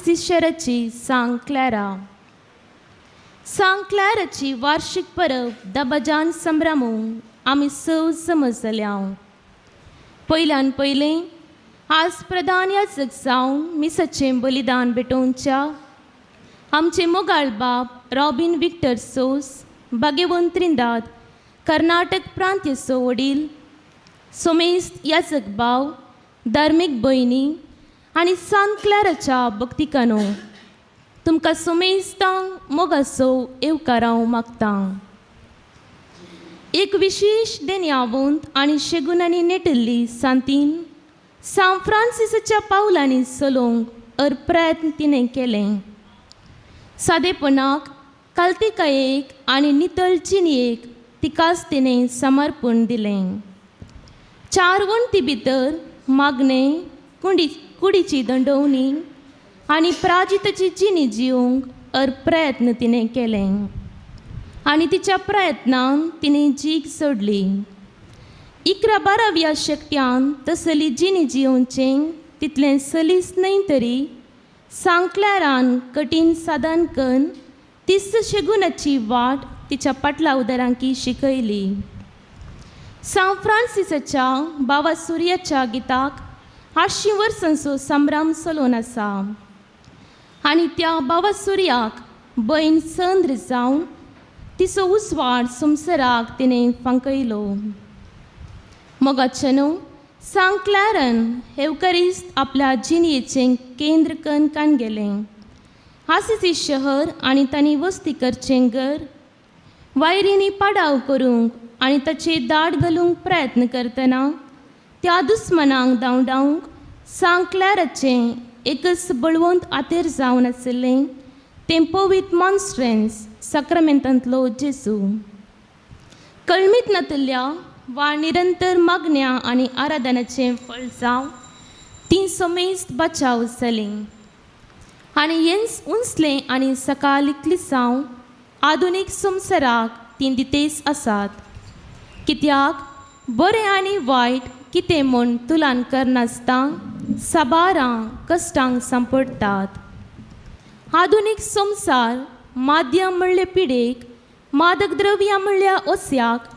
Assisi शहराची सांग क्लॅरा. सांग क्लॅराची वार्षिक परब दबाजान संभ्रमूंक आमी सव समजल्या. पयल्यान पयलें आज प्रधान याचक जावन मिसाचें बलिदान भेटोवच्या आमचे मोगाळ बाब रॉबीन विक्टर सोस, भाग्यवंत त्रिंदाद, कर्नाटक प्रांत्यचो वडील, सोमेस्त याचक भाव, धार्मीक भयणी आनी सांत क्लॅराच्या भक्तिकानो, तुमकां सोमेस्तांक मोगाचो येवकार हांव मागतां. एक विशेश देन्यावंत आनी शेगुनांनी नेटिल्ली सांतीन सांत फ्रांसिसाच्या पावलांनी चलोवंक अर प्रयत्न तिणें केलें. सादेपणाक, कालतिकायेक आनी नितळ जिणेक तिकाच तिणें समर्पण दिलें. चार वण्टी भितर मागणें, कुंडी कुडीची दंडवणी आनी प्राजिताची जिणी जिवंक अर प्रयत्न तिणें केलें आनी तिच्या प्रयत्नान तिणें जीक सोडली. 11-12व्या शेंकड्यान तसली जिणी जियोवचें तितलें सलीस न्हय, तरी सांकल्यारान कठीण साधन कन्न तिस्त शेगुनाची वाट तिच्या पाटलावदारांकी शिकयली. सांत फ्रांसिसाच्या बाबा सुर्याच्या गिताक 800 वर्सांचो संभ्रम चलोवन आसा आनी त्या बाबा सुर्याक बयन चंद्र जावन तिचो उजवाड संवसाराक तिणें फांकयलो. मोगाचें न्हू, सांत क्लॅरन एवकरिस्त आपल्या जिणेचें केंद्र कन्न कान गेलें. आसिसी शहर आनी तांणी वस्ती करचें घर वायरींनी पाडाव करूंक आनी ताचे दाड घालूंक प्रयत्न करतना त्या दुस्मनांक धांवडावंक सांत क्लॅराचें एकच बळवंत आतेर जावन आशिल्लें, तें पवित्र मॉन्स्ट्रन्स साक्रामेंतांतलो जेजू. कळमीत नातिल्ल्या वा निरंतर मागण्या आनी आराधनाचें फळ जावं तीं समेस्त बचाव जालीं आनी हेंच उंचलें आनी सकाळ इकलिसांव आधुनीक संवसाराक तीं दितेच आसात, कित्याक बरें आनी वायट कितें म्हूण तुलन करनासतना साबारां कश्टांक सांपडटात. आधुनीक संवसार माध्यम म्हणले पिडेक, मादक द्रव्यां म्हणल्या ओस्याक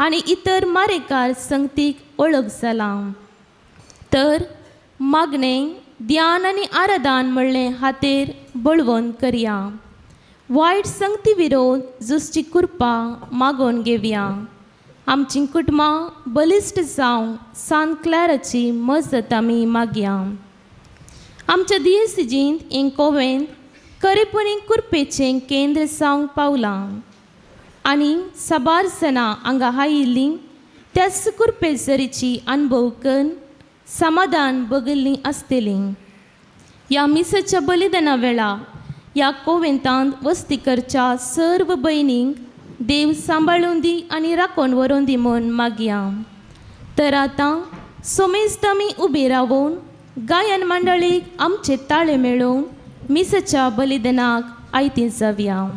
आनी इतर मारेकार संगतीक वळख जालां, तर मागणें, ध्यान आनी आराधन म्हणलें हातेर बळवंत करया. वायट संगती विरोध झुजची कृपा मागोवन घेवया. आमचीं कुटुंबां बलिश्ट जावं सांत क्लॅराची मजत आमी मागया. आमच्या दियसिजींत हें कोवेंत खरेपणी कुरपेचें केंद्र जावंक पावलां आनी साबार जाणां हांगा आयिल्लीं त्याच कुरपे जरीची अणभव कन्न समाधान बगल्लीं आसतलीं. ह्या मिसाच्या बलिदाना वेळा ह्या कोवेंतांत वस्ती करच्या सर्व भयणींक देव सांबाळून दी आनी राखून व्हरोन दी म्हूण मागया. तर आतां सोमेस्त आमी उबी रावून गायन मंडळीक आमचे ताळे मेळोवन मिसाच्या बलिदानाक आयती जावया.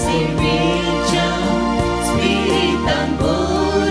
सेवेच्या स्पिरितान भरून.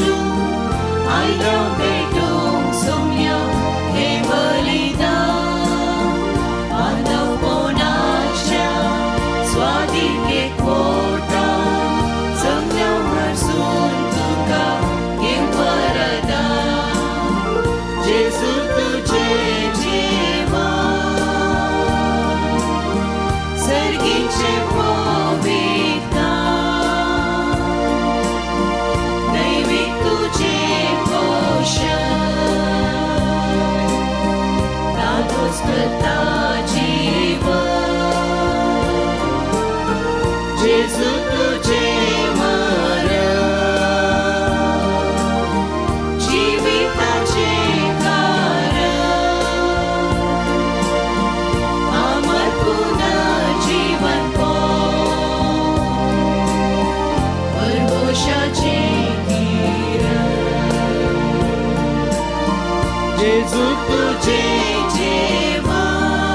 जेजू तुजें जेवण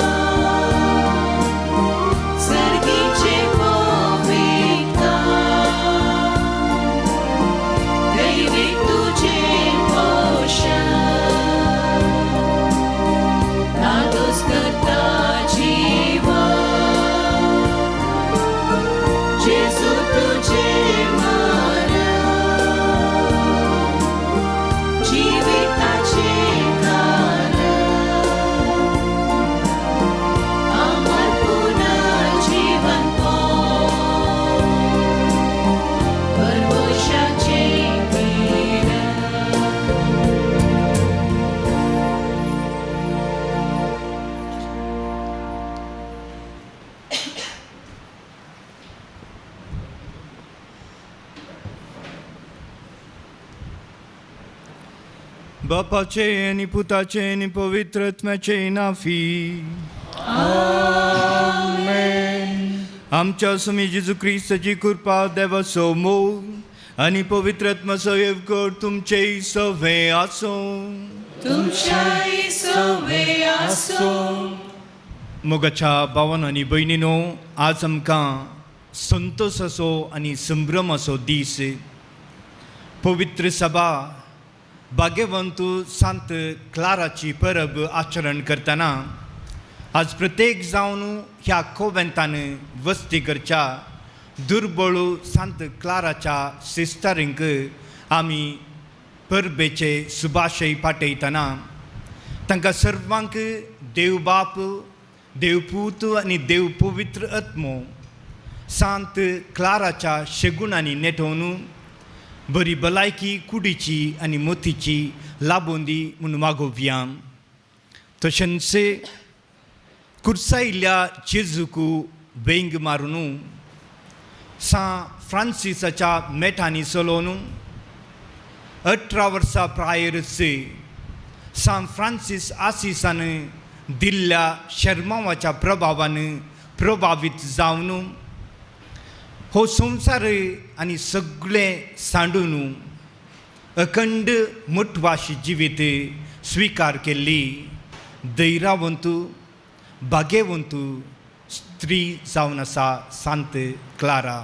सर्गीचें पवित्र दैवीक तुजें पोशण दादोस करता जीवन जेजू तुजें मरण जिविताचें कारण अमर पुनर्जीवन परवशाचें किरण. बापाचे आनी पुताचे आनी पवित्र आत्म्याचे नाफी. आमच्या स्वामी जेजू क्रिस्ताची कृपा, देवाचो मोग आनी पवित्र आत्म्याचो येवकार तुमचे सवे आसूं. तुमच्याय सवे आसूं. मोगाच्या भावान आनी भयणीनो, आज आमकां संतोसाचो आनी संभ्रमाचो दीस. पवित्र सभा भाग्यवंत सांत क्लाराची परब आचरण करतना आज प्रत्येक जावन ह्या कोवेंतान वस्ती करच्या दुर्बळ सांत क्लाराच्या सिस्टरींक आमी परबेचे सुभाशय पाठयतना तांकां सर्वांक देव बाप, देवपूत आनी देव पवित्र आत्मो सांत क्लाराच्या शेगुणांनी नेटोवन बरी भलायकी कुडीची आनी मोतीची लाबोवन दी म्हूण मागोवया. तशेंच कुर्सायिल्ल्या जेजूक वेंग मारून, सां फ्रांसिसाच्या मेटांनी चलोवन, 18 वर्सां प्रायरच सां फ्रांसीस आसिसान दिल्ल्या शर्मावाच्या प्रभावान प्रभावीत जावन हो संवसार आनी सगळें सांडून अखंड मठवाशी जिवीत स्विकार केल्ली दैरावंत भाग्यवंत स्त्री जावन आसा सांत क्लारा.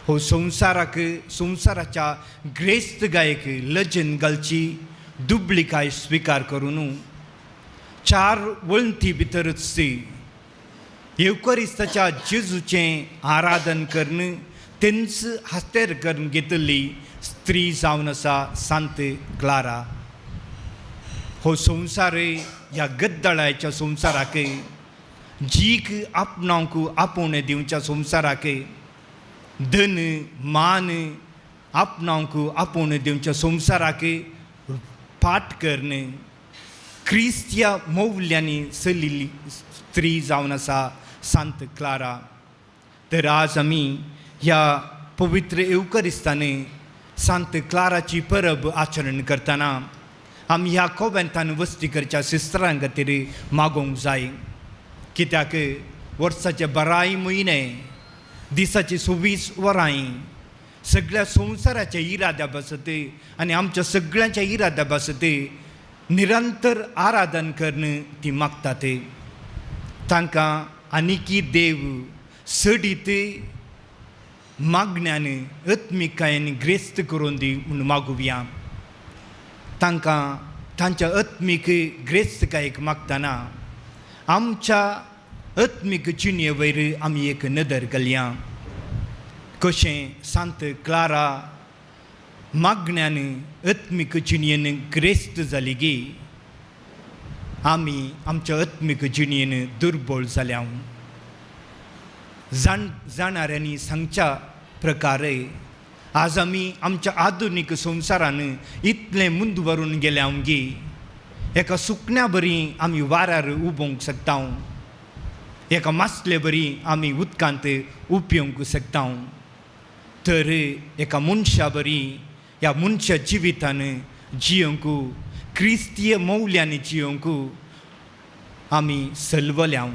हो संवसाराक, संवसाराच्या ग्रेस्त गायक लजन घालची दुबळिकाय स्विकार करून चार वळंती भितरच येवकरिस्ताच्या जेजूचें आराधन करून तेंच हस्तेर करून घेतिल्ली स्त्री जावन आसा सांत क्लारा. हो संवसार, ह्या गद्दळाच्या संवसाराक, जीक आपणावंक आपोवणें दिवच्या संवसाराक, धन मान आपणावंक आपोवणें दिवच्या संवसाराक पाठ करून क्रिस्त्या मौल्यांनी चलिल्ली स्त्री जावन आसा सांत क्लारा. तर आज आमी ह्या पवित्र येवकरिस्तांनी सांत क्लाराची परब आचरण करतना आमी ह्या कोवेंतान वस्ती करच्या सिस्टरां खातीर मागोवंक जाय, कित्याक वर्साचे बाराय म्हयने, दिसाची 24 वरां सगळ्या संवसाराच्या इराद्या बासत आनी आमच्या सगळ्यांच्या इराद्या बासत निरंतर आराधन करून ती मागतात. तांकां आनिकी देव सडीत मागण्यान आत्मिकायेन ग्रेस्त करून दी म्हूण मागुया. तांकां तांच्या आत्मीक ग्रेस्तकायेक मागतना आमच्या आत्मीक जिणे वयर आमी एक नदर घालया, कशें सांत क्लारा मागण्यान आत्मीक जिणेन ग्रेस्त जाली गी आमी आमच्या आत्मीक जिणेन दुर्बळ जाल्या. जाणाऱ्यांनी सांगच्या प्रकारे आज आमी आमच्या आधुनीक संवसारान इतलें मुंदवरून गेल्या गी एका सुकण्या बरी आमी वाऱ्यार उबोवंक शकता, एका मासले बरी आमी उदकांत उपयोवंक शकता, तर एका मनशा बरी ह्या मनशा जिवितान जियोंक, क्रिस्तीय मौल्यांनी जियोंक आमी सलवल्या.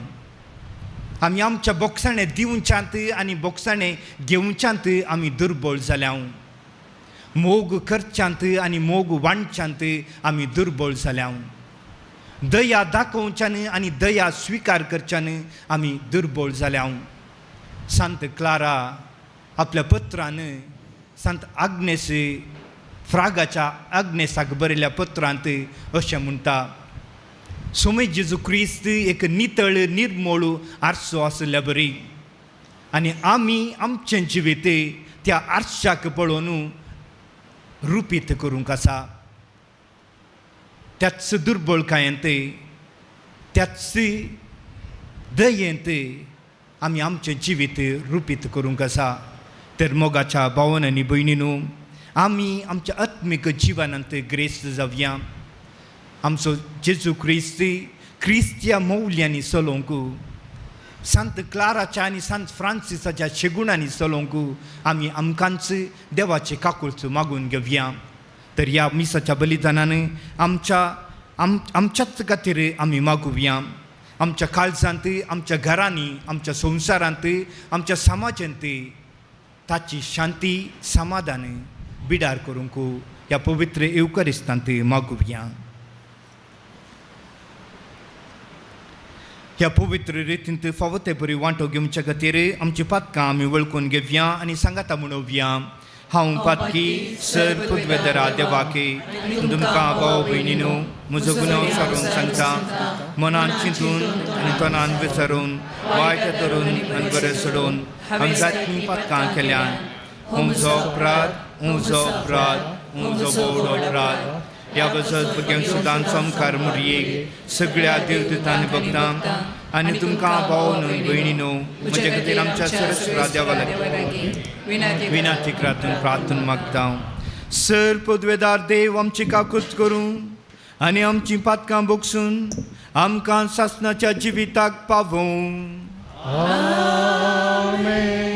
आमी आमच्या बोक्साणे दिवच्यांत आनी बोक्साणे घेवच्यांत आमी दुर्बळ जाल्या. मोग करच्यांत आनी मोग वांटच्यांत आमी दुर्बळ जाल्या. दया दाखोवच्यान आनी दया स्विकार करच्यान आमी दुर्बळ जाल्या. सांत क्लारा आपल्या पत्रान सांत आग्नेस फ्रागाच्या आग्नेसाक बरयल्ल्या पत्रांत अशें म्हणटा, सोमे जेजू क्रिस्त एक नितळ निर्मोळ आरसो आशिल्ल्या बरी आनी आमी आमचें जिवीत त्या आरशाक पळोवन रुपीत करूंक आसा. त्याच दुर्बळकायेंत त्याच दयेंत आमी आमचें जिवीत रुपीत करूंक आसा. तर मोगाच्या भावन आनी भयणीनू आमी आमच्या आत्मीक जिवनांत ग्रेस्त जावया. आमचो जेजू क्रिस्त क्रिस्त्या मौल्यांनी चलोवंक, सांत क्लाराच्या आनी सांत फ्रांसिसाच्या शेगुणांनी चलोवंक आमी आमकांच देवाचे काकुळच मागून घेवया. तर ह्या मिसाच्या बलिदानान आमच्या आमच्याच खातीर आमी मागुया. आमच्या काळजांत, आमच्या घरांनी, आमच्या संवसारांत, आमच्या समाजांत ताची शांती समाधान बिडार करूंक ह्या पवित्र येवकरिस्तांत मागुया. ह्या पवित्र रितींत फावो ते बरी वांटो घेवच्या खातीर आमची पातकां आमी वळखून घेवया आनी सांगाता म्हणोवया. हांव पातकी सर पुदवेदरा देवाकी तुमकां भाव भयणीनू म्हजो गुन्यांव सारून सांगता. मनान चिंतून आनी तोंडान विचारून वायट धरून आनी बरें सोडून हांवें जातलीं पातकां केल्यान. म्हजो अपराध, म्हजो अपराध, म्हजो बोड अपराध. ह्या बसत भुरग्यांक सुद्दां समकार मुरयेक सगळ्या देवदूतांनी भक्तां आनी तुमकां भाव न्हू भयणी न्हू म्हजे खातीर आमच्या सरस्वरा देवा लागीं विनाती प्रार्थन प्रार्थना मागता. सर पदवेदार देव आमची काकूत करूं आनी आमची पातकां बोगसून आमकां सासणाच्या जिविताक पावोवं. आमेन.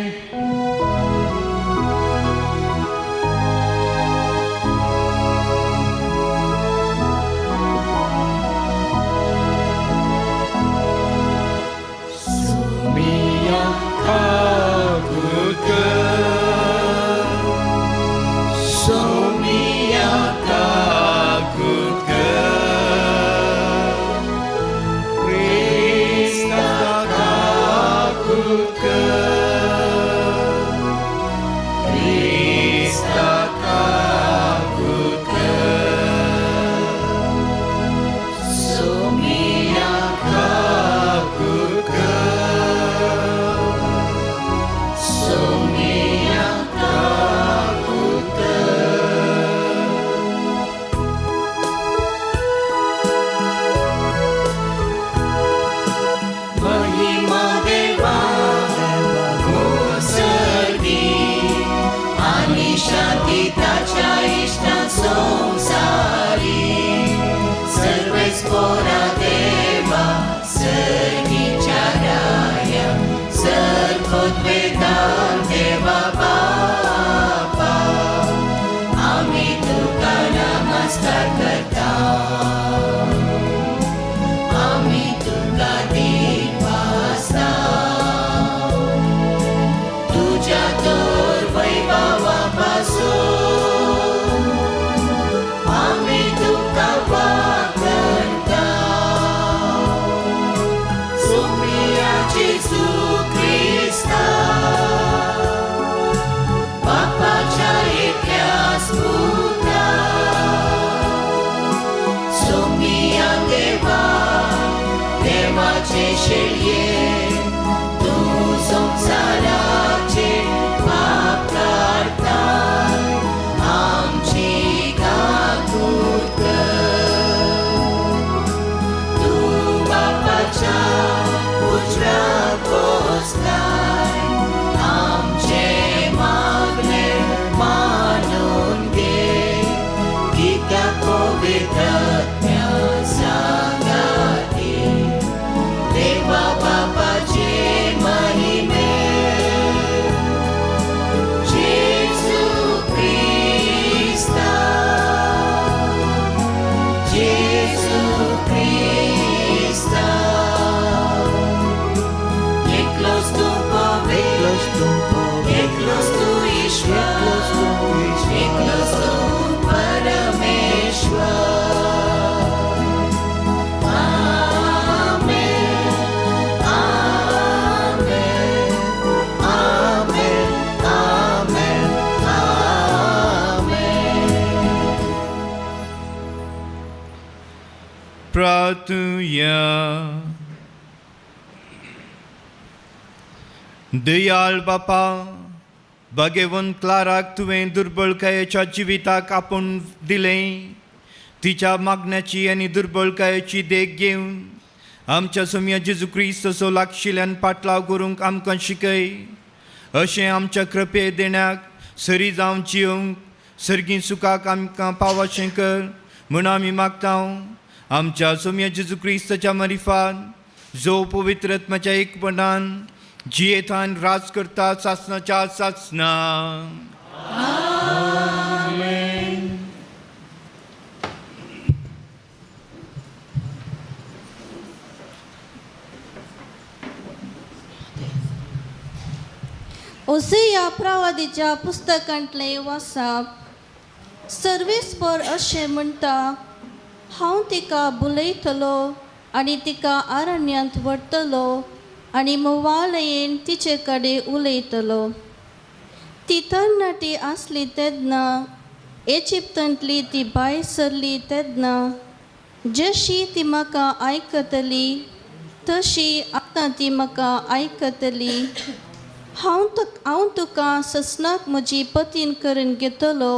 पवित्र सांगाती देवा. पातुया. दयाळ बापा, भाग्यवंत क्लाराक तुवें दुर्बळकायेच्या जिविताक आपोवन दिलें. तिच्या मागण्याची आनी दुर्बळकायेची देख घेवन आमच्या सोम्या जेजू क्रिस्तचो लागशिल्ल्यान पाटलाव करूंक आमकां शिकय. अशें आमच्या कृपे देण्याक सरी जावन जियोंक सर्गीं सुखाक आमकां पावाशें कर म्हूण आमी मागता. आमच्या सोम्या जेजू क्रिस्तच्या मरिफान, जो पवित्र आत्म्याच्या एकपणान जियेतान राज करता सासनाच्या सासना. ओसिया प्रवादीच्या पुस्तकांतलें वाचप. सर्वेस्पर अशें म्हणटा, हांव तिका बुलयतलो आनी तिका अरण्यांत व्हरतलो आनी मोवालयेन तिचे कडेन उलयतलो. ती तरणाटी आसली तेन्ना, एजिप्तांतली ती भायर सरली तेन्ना, जशी ती म्हाका आयकतली तशी आतां ती म्हाका आयकतली. हांव तुका ससनाक म्हजी पतीन करून घेतलो,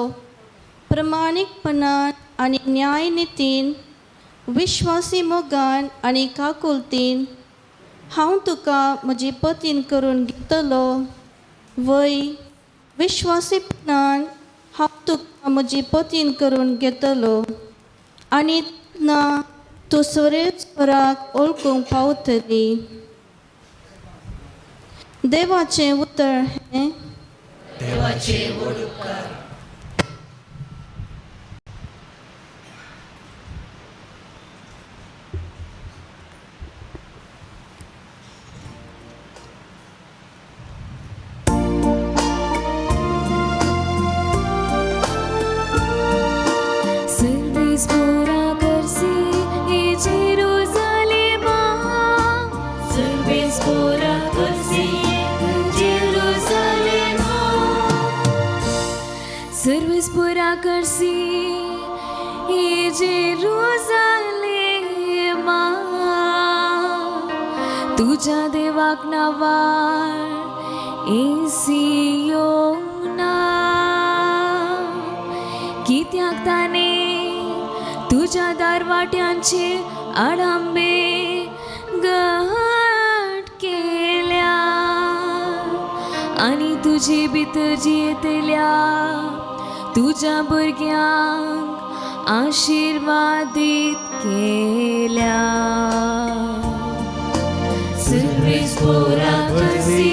प्रमाणीकपणान आनी न्यायनितीन, विश्वासी मोगान आनी काकुलतीन हांव तुका म्हजी पतीन करून घेतलो. वय, विश्वासीपणान हांव तुका म्हजी पतीन करून घेतलो आनी ना तूं स्वरेस्वराक वळखूंक पावतली. देवाचें उतर हें. देवाचे व्हड उपकार. सर्वेस पुरा करसी हे जेरुजालेमा. सर्वेस पोरा करसी जेरुजालेमा. सर्वेस पुरा करसी हे जेरुजालेमा. तुझ्या देवाक नावार एसियोना, कित्याक ताणें तुज्या दारवाट्यांचे आडांबे घट केल्या आनी तुजी भितर जियेतल्या तुज्या भुरग्यांक आशिर्वादीत केल्या. सर्वेस पोरा करसी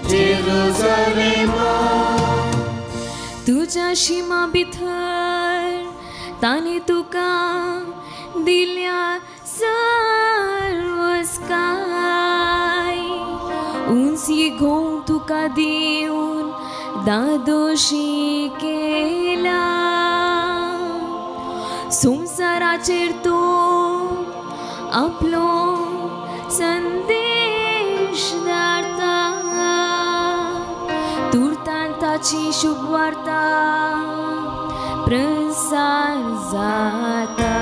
जेरुजालेमा. तुज्या शिमा भितर ताणें तुका दिल्या सर्वस्काय, उंची घोव तुका दिवन दादोशी केला. संवसाराचेर तूं आपलो संदेश धाडता, तुर्तान ताची शुभवार्ता प्रसार जाता.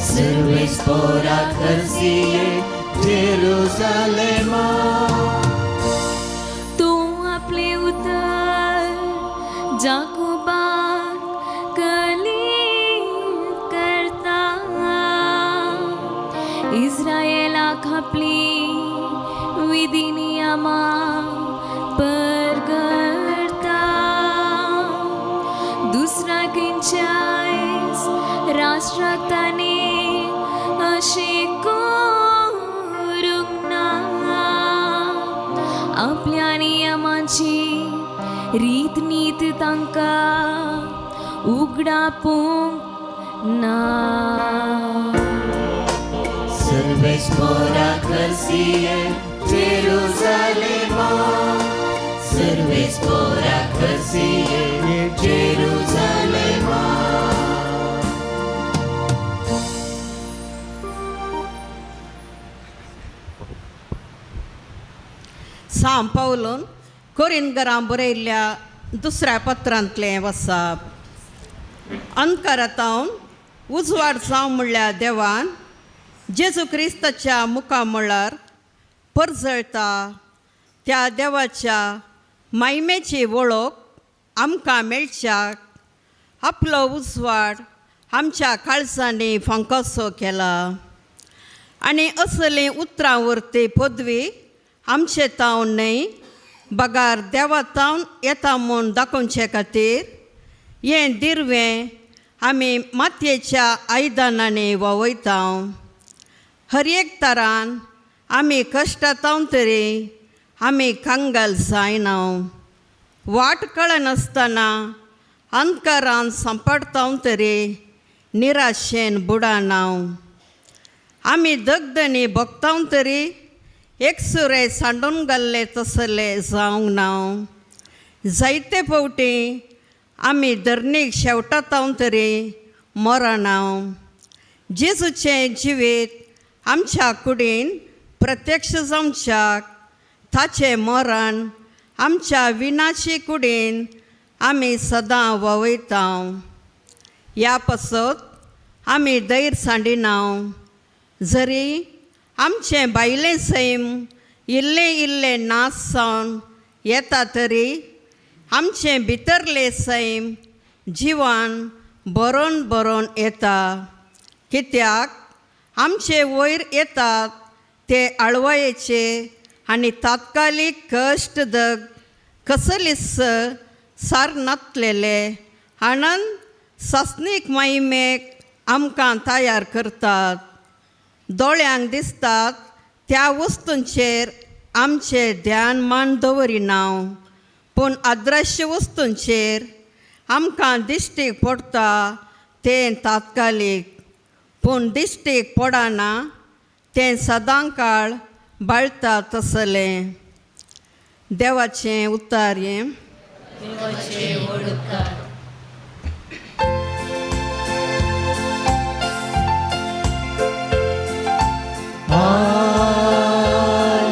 सर्वेस पोरा करसी जेरुजालेमा. तूं आपलें उतर जाकोबाक कलीत करता, इस्रायलाक आपली विधी नियमां परगडता. दुसऱ्या खंयच्याय राष्ट्राक ताणें अशें करूंक ना. आपल्या नियमाची रीत नीत तांकां उगडापूंक ना. सर्वेस पोरा करसी जेरुजालेमा. सर्वेस पोरा करसी जेरुजालेमा. सां पावलून कोरिनगरां बरयल्ल्या दुसऱ्या पत्रांतलें वसाप. अंकारातावन उजवाड जावं म्हणल्यार देवान जेजू क्रिस्ताच्या मुखामळार परजळता त्या देवाच्या मायमेची वळख आमकां मेळच्याक आपलो उजवाड आमच्या काळजांनी फांकोसो केला आनी असलीं उतरां वरती पदवी आमचे तावन न्हय बगार देवा तावन येता म्हूण दाखोवचे खातीर हें दिरवें आमी मातयेच्या आयदनांनी व्हांवयता. हर एक तरान आमी कश्टाताव तरी आमी कंगाल जायना. वाट कळनासतना अंधकारान सांपडता तरी निराशेन बुडना. आमी दगदणी भोगता तरी एकसुरे सांडून घाल्ले तसले जावंक ना. जायते फावटी आमी धरणीक शेवटाता तरी मरना. जेजूचें जिवीत आमच्या कुडीन प्रत्यक्ष जावच्याक ताचें मरण आमच्या विनाशी कुडीन आमी सदां व्हांवयता. ह्या पासत आमी धैर्य सांडिना. जरी आमचें भायलें सैम इल्लें इल्लें नाश जावन येता तरी आमचें भितरलें सैम जिवान बरोवन बरोवन येता. कित्याक आमचे वयर येतात ते आळवायेचे आनी तात्कालीक कश्ट दग कसलीच सार नातलेले आनंद सासणीक माहिमेक आमकां तयार करतात. दोळ्यांक दिसतात त्या वस्तूंचेर आमचें ध्यान मान दवरिना, पूण अदृश्य वस्तूंचेर आमकां दिश्टीक पडटा तें तात्कालीक, पूण दिश्टीक पडना तें सदां काळ बाळटा तसलें. देवाचें उतार हें.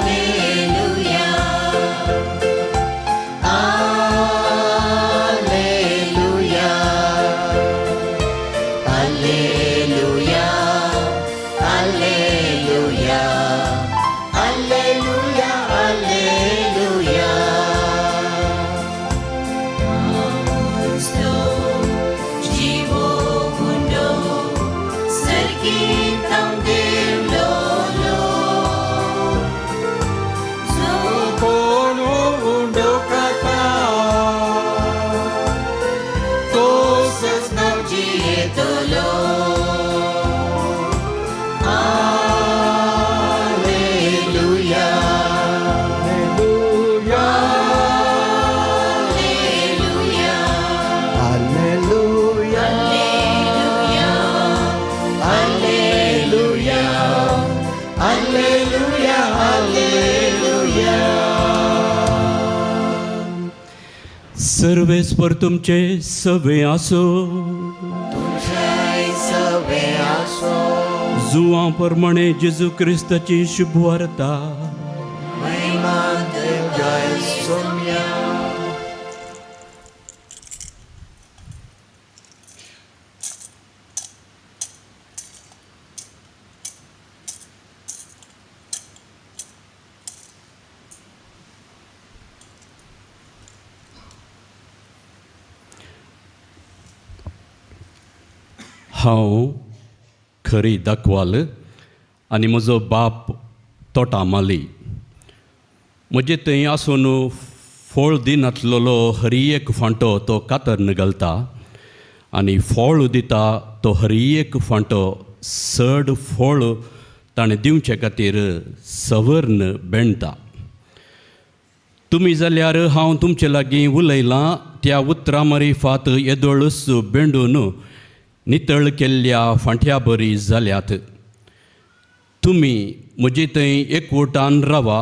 Alleluia, Alleluia, Alleluia, Alleluia, Alleluia. जीवो गुंडो सर्गीतम देवलोलो कोण उंडो खाता तो सजनाव जियेतलो. Alleluia, Alleluia, Alleluia, Alleluia, Alleluia. सर्वेस्पर तुमचे सवे आसो. तुमच्याय सवे आसो. जुवां प्रमाणे जेजू क्रिस्ताची शुभवार्ता. महिमा तुमच्याय सोम्या. हांव खरी दाखवाल आनी म्हजो बाप तोटा माली. म्हजे थंय आसून फळ दिनातलेलो हरी एक फांटो तो कातरन घालता आनी फळ दिता तो हरी एक फांटो चड फळ ताणें दिवचे खातीर सवर्ण बेणटा. तुमी जाल्यार हांव तुमचे लागीं उलयलां त्या उतरां मारिफात येदोळूच बेंडून नितळ केल्ल्या फांट्या बरी जाल्यात. तुमी म्हजे थंय एकवटान रावा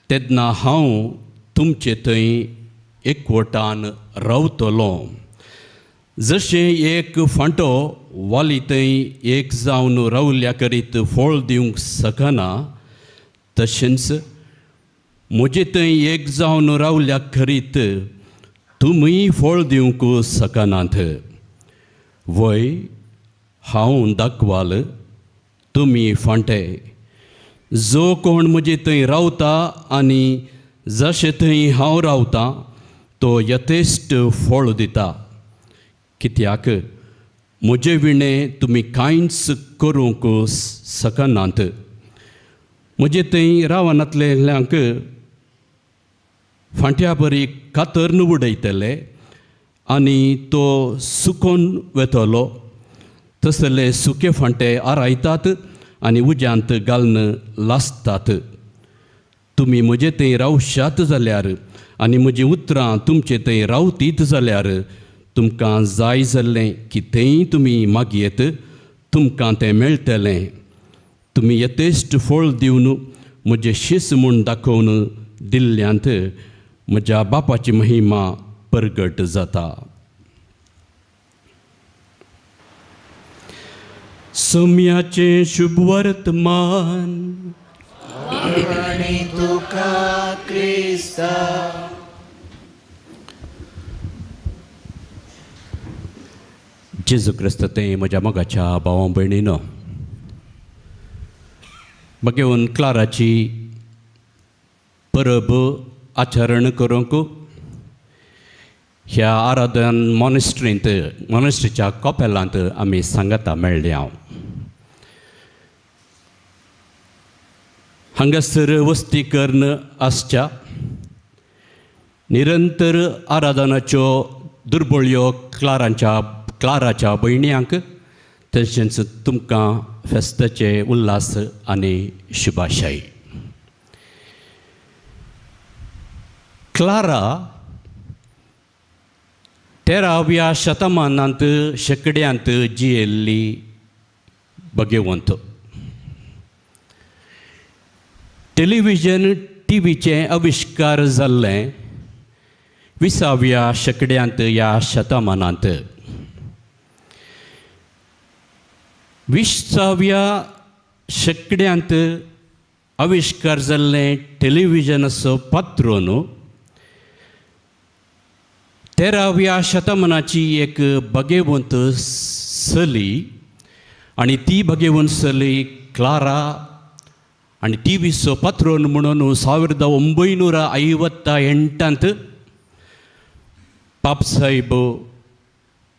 तेन्ना हांव तुमचे थंय एकवटान रावतलो. जशें एक फांटो वाली थंय एक जावन रावल्या करीत फळ दिवंक शकना तशेंच म्हजे थंय एक जावन रावल्या करीत तुमीय फळ दिवंक शकनात. वय हांव दाखवाल, तुमी फांटे. जो कोण म्हजे थंय रावता आनी जशें थंय हांव रावतां तो यथेश्ट फळ दिता, कित्याक म्हजे विणें तुमी कांयच करूंक शकनात. म्हजे थंय रावनातल्यांक फांट्या बरी कातरून उडयतले आनी तो सुकोन वेतलो. तसले सुके फांटे आरायतात आनी उज्यांत घालून लासतात. तुमी म्हजे थंय रावशात जाल्यार आनी म्हजीं उतरां तुमचे थंय रावतीत जाल्यार तुमकां जाय जाल्लें कितेंय तुमी मागयेत, तुमकां तें मेळटलें. तुमी यथेश्ट फळ दिवन म्हजें शीस म्हूण दाखोवन दिल्ल्यांत म्हज्या बापाची महिमा परगट जाता. सम्याचें शुभ वर्तमान. आनी तुका क्रिस्ता. जेजू क्रिस्त तें म्हज्या मोगाच्या भावा भयणीनो, भगेवन क्लाराची परब आचरण करूंक ह्या आराधन मॉनेस्ट्रींत, मॉनेस्ट्रीच्या कॉपेलांत आमी सांगाता मेळ्ळी. हांव हांगासर वस्ती करून आसच्या निरंतर आराधनाच्यो दुर्बळ्यो क्लाराच्या भयण्यांक तशेंच तुमकां फेस्ताचे उल्हास आनी शुभाशायी. क्लारा 13व्या शतमानांत शेंकड्यांत जियेल्ली भगेवंत. टेलिविजन टिवीचें आविश्कार जाल्लें 20व्या शेंकड्यांत ह्या शतमानांत. 20व्या शेंकड्यांत आविश्कार जाल्लें टेलिविजनाचो पात्रोन 13व्या शतमानाची एक भगेवंत चली आनी ती भगेवंत चली क्लारा आनी टी व्हीचो पात्रोन म्हणून 1958 पापसाहेब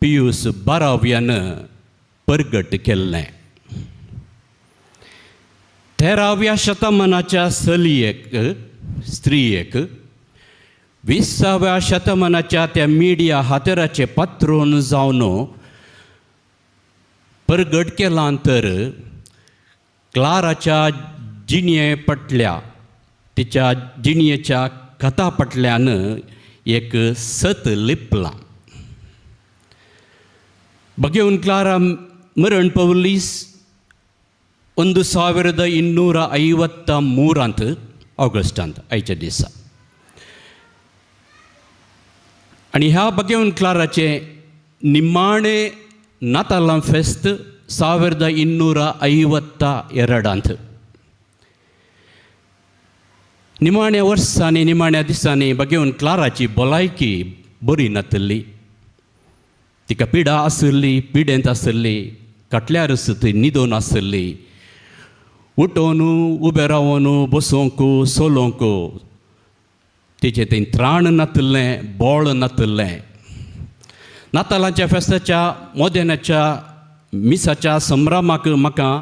पियूस 12व्यान परगट केल्लें. 13व्या शतमानाच्या चलयेक, स्त्रियेक 20व्या शतमानाच्या त्या मिडिया हातेराचे पात्रोन जावन परगट केलां तर क्लाराच्या जिणये पटल्या, तिच्या जिणयेच्या कथा पटल्यान एक सत लिपलां. बघेवन क्लारा मरण पावली 1253 ऑगस्टांत आयच्या दिसा. आनी ह्या बघेवन क्लाराचें निमाणें नातालां फेस्त 1252. निमाण्या वर्सांनी, निमाण्या दिसांनी बघेवन क्लाराची भलायकी बरी नातल्ली. तिका पिडा आसली, पिडेंत आसली, काटल्यारच थंय न्हिदोन आसली. उठोवन उबें रावन बसोंक चलोवंक तिचें थंय त्राण नातल्लें, बळ नातल्लें. नातालांच्या फेस्ताच्या मोदेनाच्या मिसाच्या संभ्रमाक म्हाका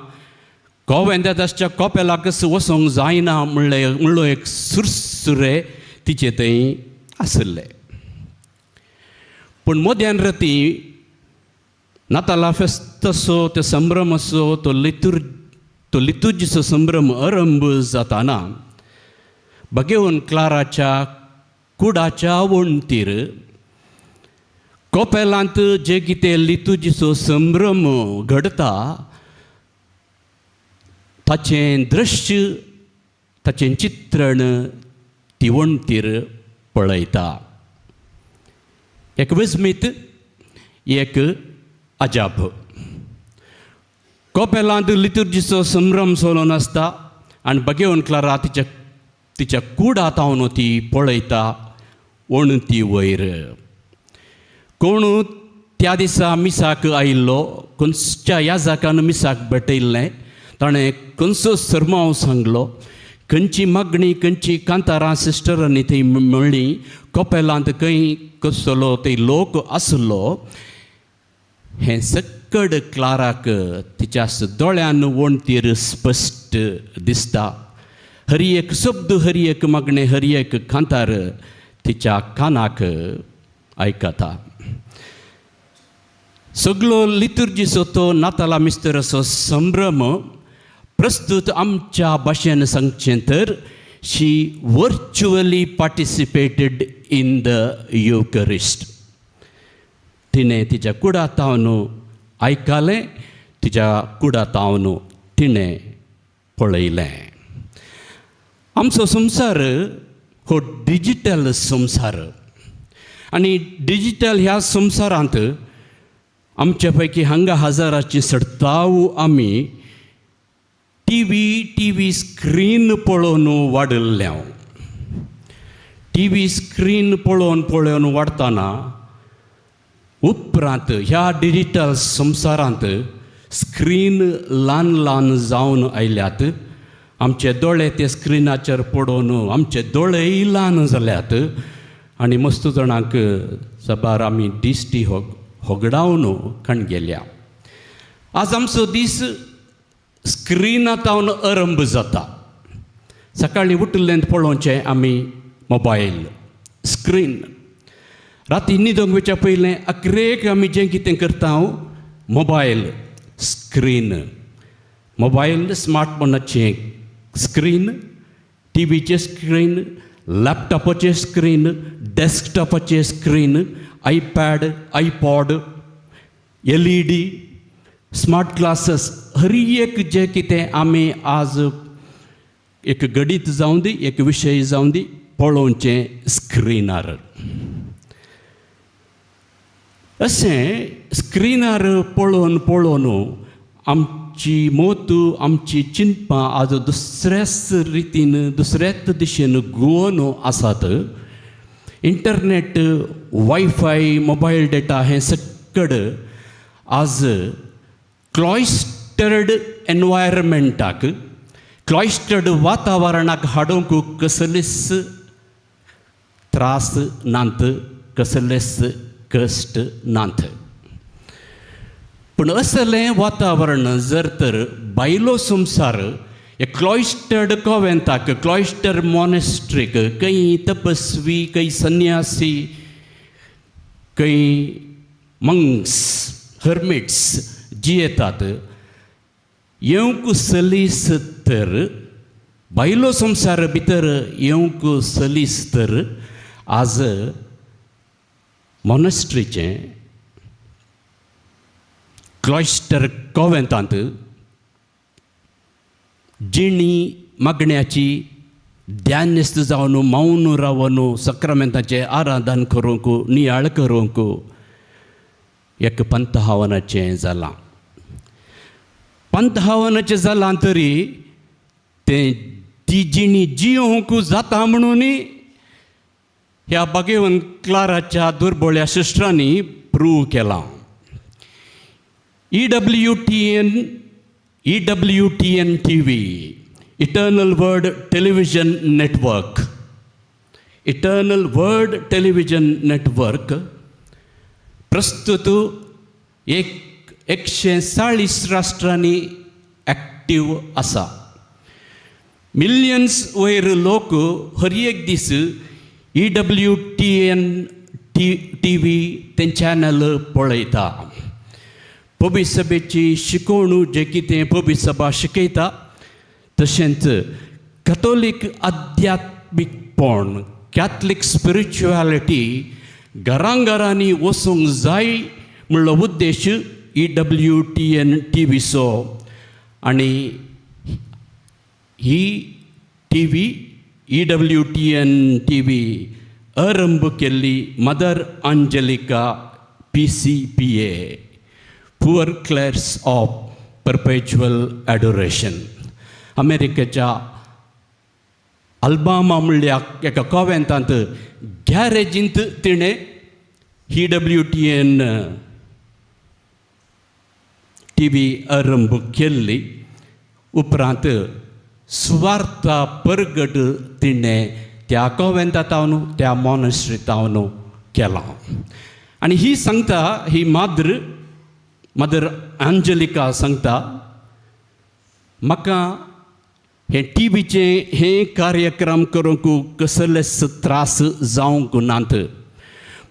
कोवेंद्यात आसच्या कोपेलाकच वचोंक जायना म्हणलो एक सुरसुरे तिचे थंय आसले. पूण मध्यान राती नातालां फेस्ताचो तो संभ्रमाचो तो लितुर्जीचो संभ्रम आरंभ जाताना बघेवन क्लाराच्या कुडाच्या वणटीर कोपेलांत जे कितें लितुर्जीचो संभ्रम घडता ताचें दृश्य, ताचें चित्रण ती वणटीर पळयता. एक विस्मीत, एक अजाप. कोपेलांत लितुर्जीचो संभ्रम चलोवन आसता आनी बघेवन क्लारा तिच्या कुडांत हांव ती पळयता वणटी वयर. कोण त्या दिसा मिसाक आयिल्लो खंयच्या याजाकान मिसाक भेटयल्लें, ताणें खंयचो सरमांव सांगलो, खंयची मागणी खंयची कांतारां सिस्टरांनी थंय मेळ्ळी, कपेलांत खंय कसलो थंय लोक आसलो, हें सक्कड क्लाराक तिच्या दोळ्यान वणटीर स्पश्ट दिसता. हर एक शब्द, हर एक मागणें, हर एक कांतार तिच्या कानाक आयकता. सगलो लितुर्जीचो तो नाताला मिस्तराचो संभ्रम प्रस्तूत आमच्या भाशेन सांगचें तर she virtually participated in the Eucharist. तिणें तिच्या कुडातावन आयकलें, तिच्या कुडातावन तिणें पळयलें. आमचो संवसार हो डिजिटल संवसार आनी डिजिटल ह्या संवसारांत आमचे पैकी हांगा हजाराची सडताव आमी टी व्ही स्क्रीन पळोवन वाडिल्ले. टी व्ही स्क्रीन पळोवन पळोवन वाडटना उपरांत ह्या डिजिटल संवसारांत स्क्रीन ल्हान ल्हान जावन आयल्यात. आमचे दोळे ते स्क्रिनाचेर पडोवन आमचे दोळेय ल्हान जाल्यात आनी मस्त जाणांक साबार आमी दिश्टी होगडावन कण गेल्या. आज आमचो दीस स्क्रिनातावन आरंभ जाता. सकाळीं उठिल्लें पळोवचें आमी मोबायल स्क्रीन. राती न्हिदोंक वयच्या पयलें अकरेक आमी जें कितें करता मोबायल स्क्रीन, मोबायल स्मार्टफोनाचें स्क्रीन, टीव्हीचें स्क्रीन, लॅपटॉपाचें स्क्रीन, डेस्कटॉपाचें screen, iPad, iPod, LED, smart glasses, हर एक जें कितें आमी आज एक गणीत जावं दी, एक विशय जावं दी, पळोवचें स्क्रिनार. अशें स्क्रिनार पळोवन पळोवन आमची मोत, आमची चिंतपां आज दुसऱ्याच रितीन, दुसऱ्याच दिशेन घुंवोन आसात. इंटरनेट, वायफाय, मोबायल डेटा हें सक्कड आज क्लॉयस्टर्ड एनवायरमेंटाक, क्लॉयस्टर्ड वातावरणाक हाडूंक कसलेच त्रास नात, कसलेच कश्ट नात. पूण असलें वातावरण जर तर बायलो संवसार हे क्लॉयस्टर्ड कोवेंताक, क्लॉयस्टर मॉनेस्ट्रीक, खंय तपस्वी, खंय संन्यासी, खंय मंक्स, हर्मिट्स जियेतात, येवंक सलीस तर बायलो संवसार भितर येवंक सलीस तर आज मॉनेस्ट्रीचें क्लॉयस्टर कोवेंतांत जिणी मागण्याची ध्यानस्त जावन, मौन रावन सक्रामेंताचें आराधन करूंक, नियाळ करूंक एक पंतहावनाचें जालां. पंतहावनाचें जालां तरी तें ती जिणी जियोवंक जाता म्हणून ह्या बागेवन क्लाराच्या दुर्बोळ्या सिस्टरांनी प्रूव केलां. EWTN, EWTN TV, Eternal Word Television Network, Eternal Word Television Network प्रस्तुत 140 राष्ट्रांनी एक्टीव आसा. मिलियन्स वयर लोक हर एक दीस EWTN TV तें चॅनल पळयता. पवित्र सभेची शिकवण जें कितें पवित्र सभा शिकयता, तशेंच कथोलीक आध्यात्मीकपण, कॅथलीक स्पिरिच्युएलिटी घरां घरांनी वचूंक जाय म्हणलो उद्देश EWTN टीव्हीचो. आनी ही TV, EWTN TV आरंभ केल्ली mother Angelica PCPA, Poor Clares of Perpetual Adoration, अमेरिकेच्या अल्बामा म्हणल्या एका कॉवेंतांत गॅरेजींत तिणें EWTN टी व्ही आरंभ केल्ली. उपरांत सुवार्ता परगट तिणें त्या कोवेंतावन, त्या मोनस्ट्रीतावन केलां. आनी ही सांगता, ही माद्र, मदर आंजलिका सांगता, म्हाका हे टी व्हीचें हे कार्यक्रम करूंक कसलेच त्रास जावंक नात.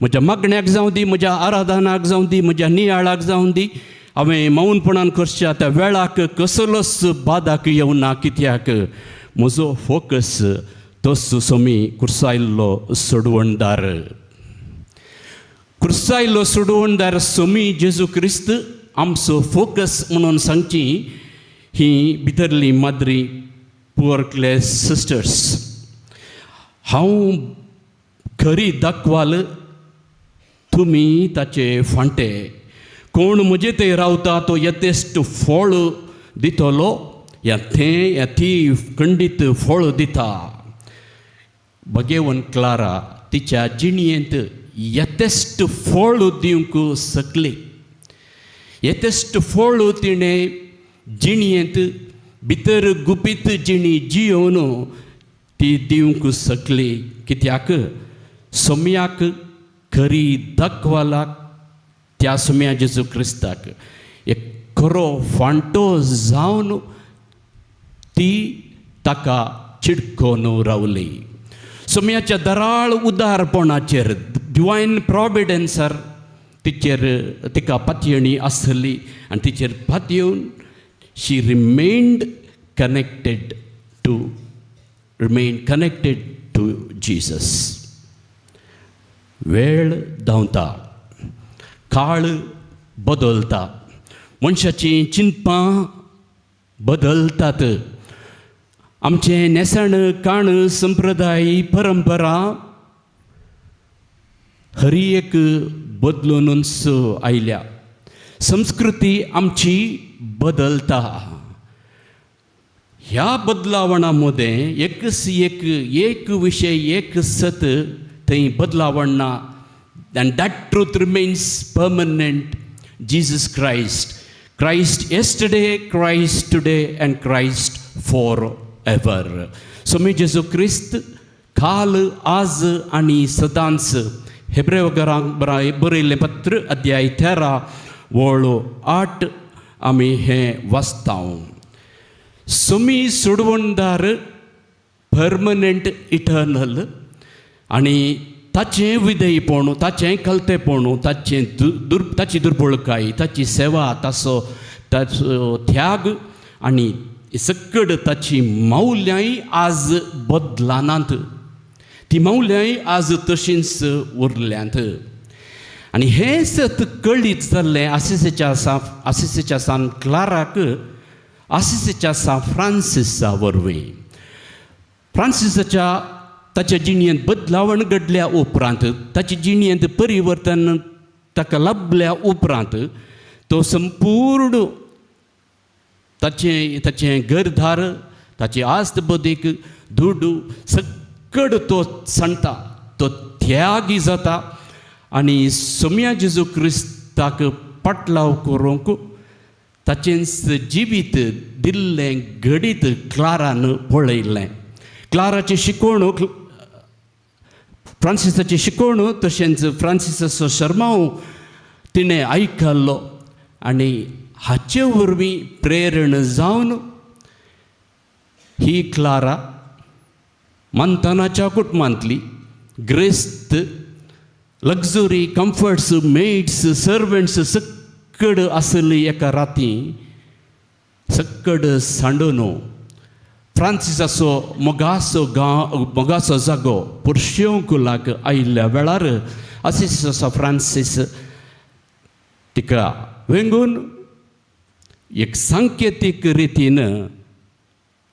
म्हज्या मागण्याक जावं दी, म्हज्या आराधनाक जावं दी, म्हज्या नियाळाक जावं दी, हांवें मौनपणान करच्या त्या वेळाक कसलोच बादाक येवना, कित्याक म्हजो फोकस तोच सोमी कुर्सायल्लो सोडवणदार. कुर्सायल्लो सोडवणदार सोमी जेजू क्रिस्त आमचो फोकस म्हणून सांगची ही भितरली माद्री, पुअर क्लेअर सिस्टर्स. हांव खरी दाखवाल, तुमी ताचे फांटे. कोण म्हजे थंय रावता तो यथेश्ट फळ दितलो, या थें या ती खंडीत फळ दिता. भगेवन क्लारा तिच्या जिणयेंत यथेश्ट फळ दिवंक शकली. यथेश्ट फळ तिणें जिणयेंत भितर गुपीत जिणी जियोवन ती दिवंक शकली, कित्याक सोम्याक, खरी दाखवालाक, त्या सोम्या जेजू क्रिस्ताक एक खरो फांटो जावन ती ताका चिडकोन रावली. सोम्याच्या दराळ उदारपणाचेर, डिवायन प्रॉविडन्सार तिचेर तिका पातयेणी आसली आनी तिचेर पातयेवन she remain connected to Jesus. वेळ धांवता, काळ बदलता, मनशाचीं चिंतपां बदलतात, आमचें न्हेसण काण, संप्रदाय, परंपरा हरी एक बदलूनच आयल्या. संस्कृती आमची बदलता. ह्या बदलावणा मदें एकच एक एक विशय, एक सत थंय बदलावण ना, and that truth remains permanent: Jesus Christ. Christ yesterday, Christ today and Christ forever. Somi जेजू क्रिस्त काल, आज आनी सदांच. हेब्रेवरांक बरयल्लें पत्र, अध्याय 13, वळ 8 आमी हें वाचता. सोमी सोडवणदार परमनंट, इटर्नल आनी ताचें विधेयपण, ताचें कलतेपण, ताचें दुर ताची दुर्बळकाय, ताची सेवा, ताचो त्याग आनी सकड ताची मौल्यांय आज बदलानात. ती मौल्यांय आज तशींच उरल्यांत. आनी हें सत कळीत जाल्लें आसिसीच्या सान क्लाराक आसिसीच्या सान फ्रांसिसा वरवीं. फ्रांसिसाच्या ताच्या जिणयेंत बदलावण घडल्या उपरांत, ताच्या जिणयेंत परिवर्तन ताका लाभल्या उपरांत, तो संपूर्ण ताचें ताचें घरदार, ताची आस्त बदीक, दुडू सकड तो सांडटा, तो त्यागी जाता आनी सोम्या जेजू क्रिस्ताक पाटलाव करूंक ताचेंच जिवीत दिल्लें घडीत क्लारान पळयल्लें. क्लाराची शिकवण, फ्रांसिसाची शिकवण, तशेंच फ्रांसिसाचो शर्माव तिणें आयकल्लो आनी हाचे वरवीं प्रेरण जावन ही क्लारा मंतानाच्या कुटुंबांतली ग्रेस्त, लक्झरी, कम्फर्ट्स, मेड्स, सर्वंट्स सकड आसली, एका राती सकड सांडून फ्रांसिसाचो मोगाचो गांव, मोगाचो जागो पुर्शियोंकुलाक आयिल्ल्या वेळार आसिसाचो फ्रांसीस तिका वेंगून एक सांकेतीक रितीन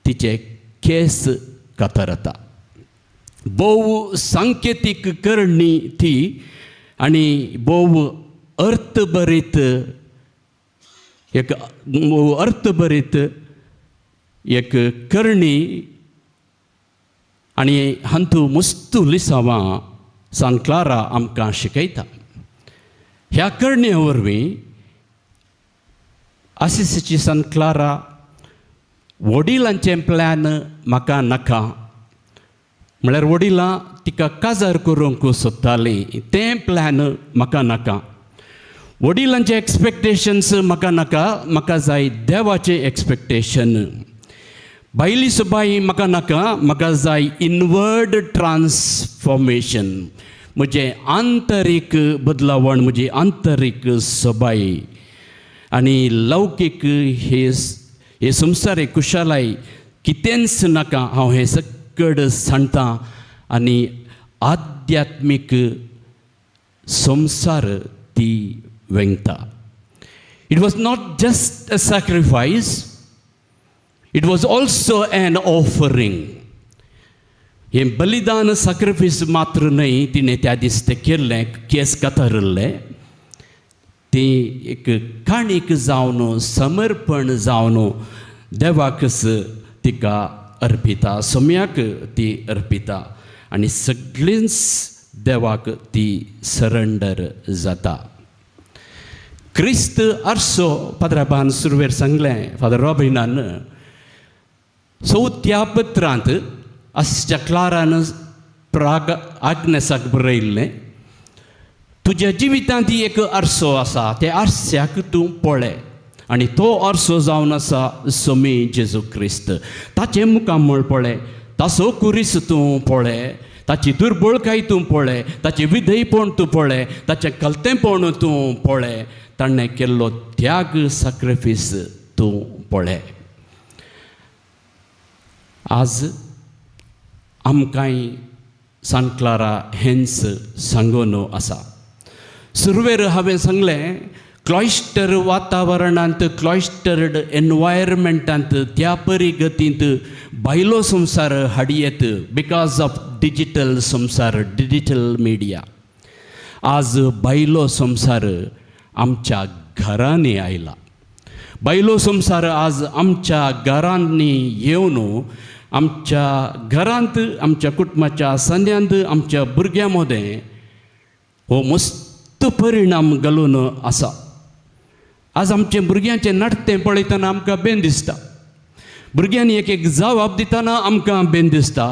तिचे केस कातरता. भोव सांकेतीक करणी ती आनी भोव अर्थभरीत, एक अर्थभरीत एक करणी आनी हांतू मुस्तू लिसांवां सान क्लारा आमकां शिकयता. ह्या करणे वरवीं आसिसीची सन क्लारा वडिलांचें प्लॅन म्हाका नाका, म्हळ्यार वडिलां तिका काजार करूंक सोदतालीं तें प्लॅन म्हाका नाका, वडिलांचें एक्सपेक्टेशन्स म्हाका नाका, म्हाका जाय देवाचें एक्सपेक्टेशन. भायली सुबाई म्हाका नाका, म्हाका जाय इनवर्ड ट्रान्सफॉर्मेशन, म्हजें आंतरीक बदलावण, म्हजी आंतरीक सबाई आनी लौकीक हे संवसारीक कुशालाय कितेंच नाका, हांव हें सकड सांगता आनी आध्यात्मीक संवसार ती वेंगता. It was not just a sacrifice, it was also an offering. हें बलिदान सॅक्रिफायस मात्र न्हय तिणें त्या दीस तें केल्लें, केंस कातरिल्लें, ती एक काणीक जावन समर्पण जावन देवाकच तिका अर्पिता, सोम्याक ती अर्पिता आनी सगळींच देवाक ती सरंडर जाता. क्रिस्त आरसो पाद्राबान सुरवेर सांगलें फादर रॉबिनान चवथ्या पत्रांत आसच्या क्लारान प्राग आग्नेसाक बरयल्लें, तुज्या जिवितांत एक आरसो आसा, त्या आरश्याक तूं पळय आनी तो आरसो जावन आसा सोमी जेजू क्रिस्त. ताचें मुखामळ पळय, ताचो कुरीस तूं पळय, ताची दुर्बळकाय तूं पळय, ताचें विधयपण तूं पळय, ताचें कलतेंपण तूं पळय, ताणें केल्लो त्याग सॅक्रिफीस तूं पळय. आज आमकांय सान क्लारा हेंच सांगून आसा. सुरवेर हांवें सांगलें क्लॉयस्टर वातावरणांत, क्लॉयस्टर्ड एनवायरमेंटांत त्या परिगतींत बायलो संवसार हाडयेत because of digital संवसार, डिजीटल मिडिया. आज बायलो संवसार आमच्या घरांनी आयला. बायलो संवसार आज आमच्या घरांनी येवन आमच्या घरांत, आमच्या कुटुंबाच्या संद्यांत, आमच्या भुरग्यां मदें हो मस्त परिणाम घालून आसा. आज आमच्या भुरग्यांचें नाटतें पळयतना आमकां बेन दिसता, भुरग्यांनी एक एक जवाब दितना आमकां बेन दिसता,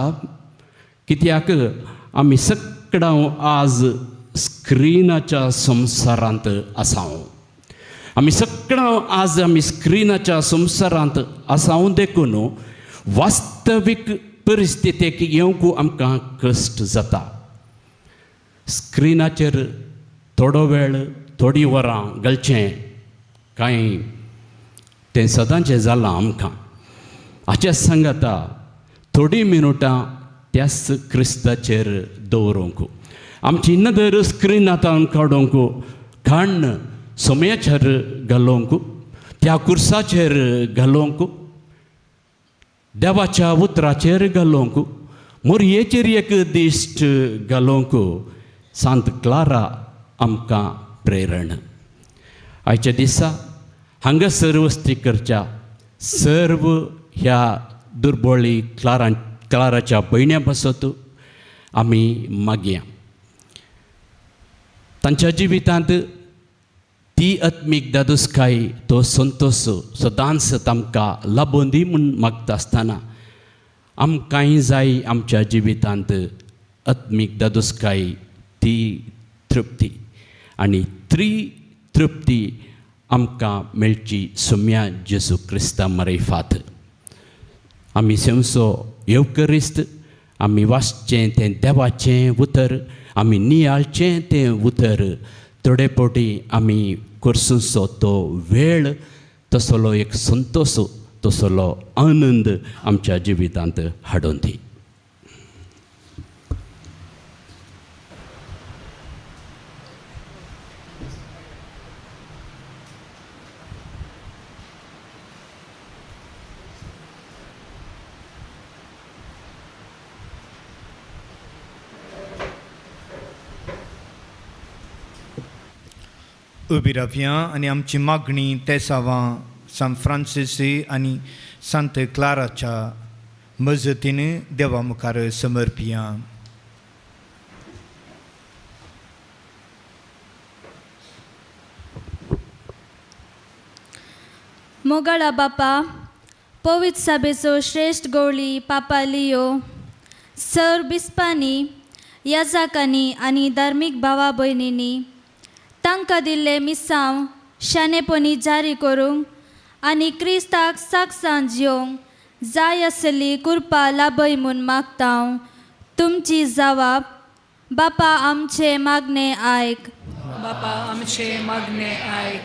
कित्याक आमी सगळां आज स्क्रिनाच्या संवसारांत आसा. आमी सगळां आज आमी स्क्रिनाच्या संवसारांत आसा देखून वास्तवीक परिस्थितीक येवंक आमकां कश्ट जाता. स्क्रिनाचेर थोडो वेळ, थोडीं वरां घालचें कांय तें सदांचें जालां आमकां. हाच्या सांगाता थोडीं मिनुटां त्याच क्रिस्ताचेर दवरूंक, आमची नदर स्क्रिनांत काडूंक, काण्ण समयाचेर घालूंक, त्या कुर्साचेर घालूंक, देवाच्या उतराचेर घालूंक, मोरयेचेर एक दिश्ट घालूंक सांत क्लारा आमकां प्रेरण. आयच्या दिसा हांगासर वस्ती करच्या सर्व ह्या दुर्बोळी क्लाराच्या भयण्यां पासत आमी मागया, तांच्या जिवितांत ती आत्मीक दादोसकाय, तो संतोश सदांच तांकां लाबोन दी म्हूण मागता आसतना आमकांय जाय आमच्या जिवितांत आत्मीक दादोसकाय, ती तृप्ती आनी त्री तृप्ती आमकां मेळची सोम्या जेजू क्रिस्ता मरेफात. आमी सेमसो येवकरिस्त, आमी वाचचें तें देवाचें उतर, आमी नियाळचें तें उतर, थोडे फावटी आमी करसुचो तो वेळ, तसलो एक संतोश, तसलो आनंद आमच्या जिवितांत हाडून दी. उबी रावया आनी आमची मागणी तेसावां सान फ्रांसिसी आनी सांत क्लाराच्या मजतीन देवा मुखार समर्पिया. मोगाळा बापा, पवित्र साबेचो श्रेश्ठ गवळी पापा लियो, सर बिस्पांनी, याजाकांनी आनी धार्मीक भावा भयणींनी तांकां दिल्लें मिसांव शाणेपणी जारी करूंक आनी क्रिस्ताक साक्षान जियोंक जाय आसली कृपा लाभय म्हूण मागता. तुमची जवाब बापा आमचे मागणे आयक. बापा आमचे मागणे आयक.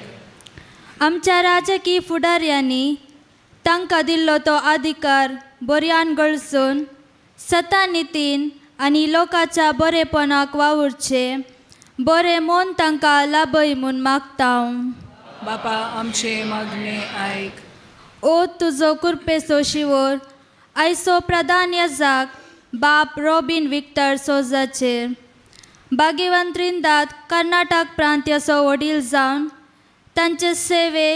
आमच्या राजकीय फुडाऱ्यांनी तांकां दिल्लो तो अधिकार बऱ्यान गळसून सता नितीन आनी लोकांच्या बरेपणाक वावुरचें बरें मन तांकां लाभय म्हूण मागता. बापा आमचे मागणे आयक. ओ तुजो कृपेचो शिवोर आयचो प्रधान याजाक बाप रॉबीन विक्टर सोजाचेर भाग्यवान त्रिंदाद कर्नाटक प्रांत्याचो वडील जावन तांचे सेवे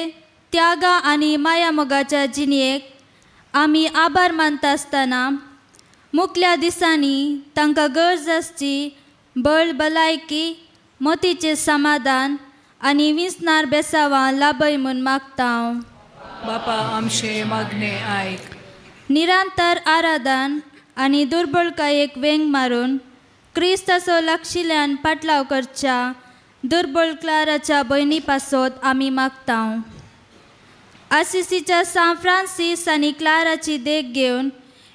त्यागा आनी मायामोगाच्या जिणेक आमी आभार मानता आसतना मुखल्या दिसांनी तांकां गरज आसची बळ, भलायकी, मतीचें समाधान आनी विंचणार बेसावां लाभय म्हूण मागता. बापा आमचे मागणे आयक. निरंतर आराधन आनी दुर्बळकायेक वेंग मारून क्रिस्ताचो लागशिल्ल्यान पाटलाव करच्या दुर्बळ क्लाराच्या भयणी पासत आमी मागता. आसिसीच्या सांत फ्रांसीस आनी क्लाराची देख घेवन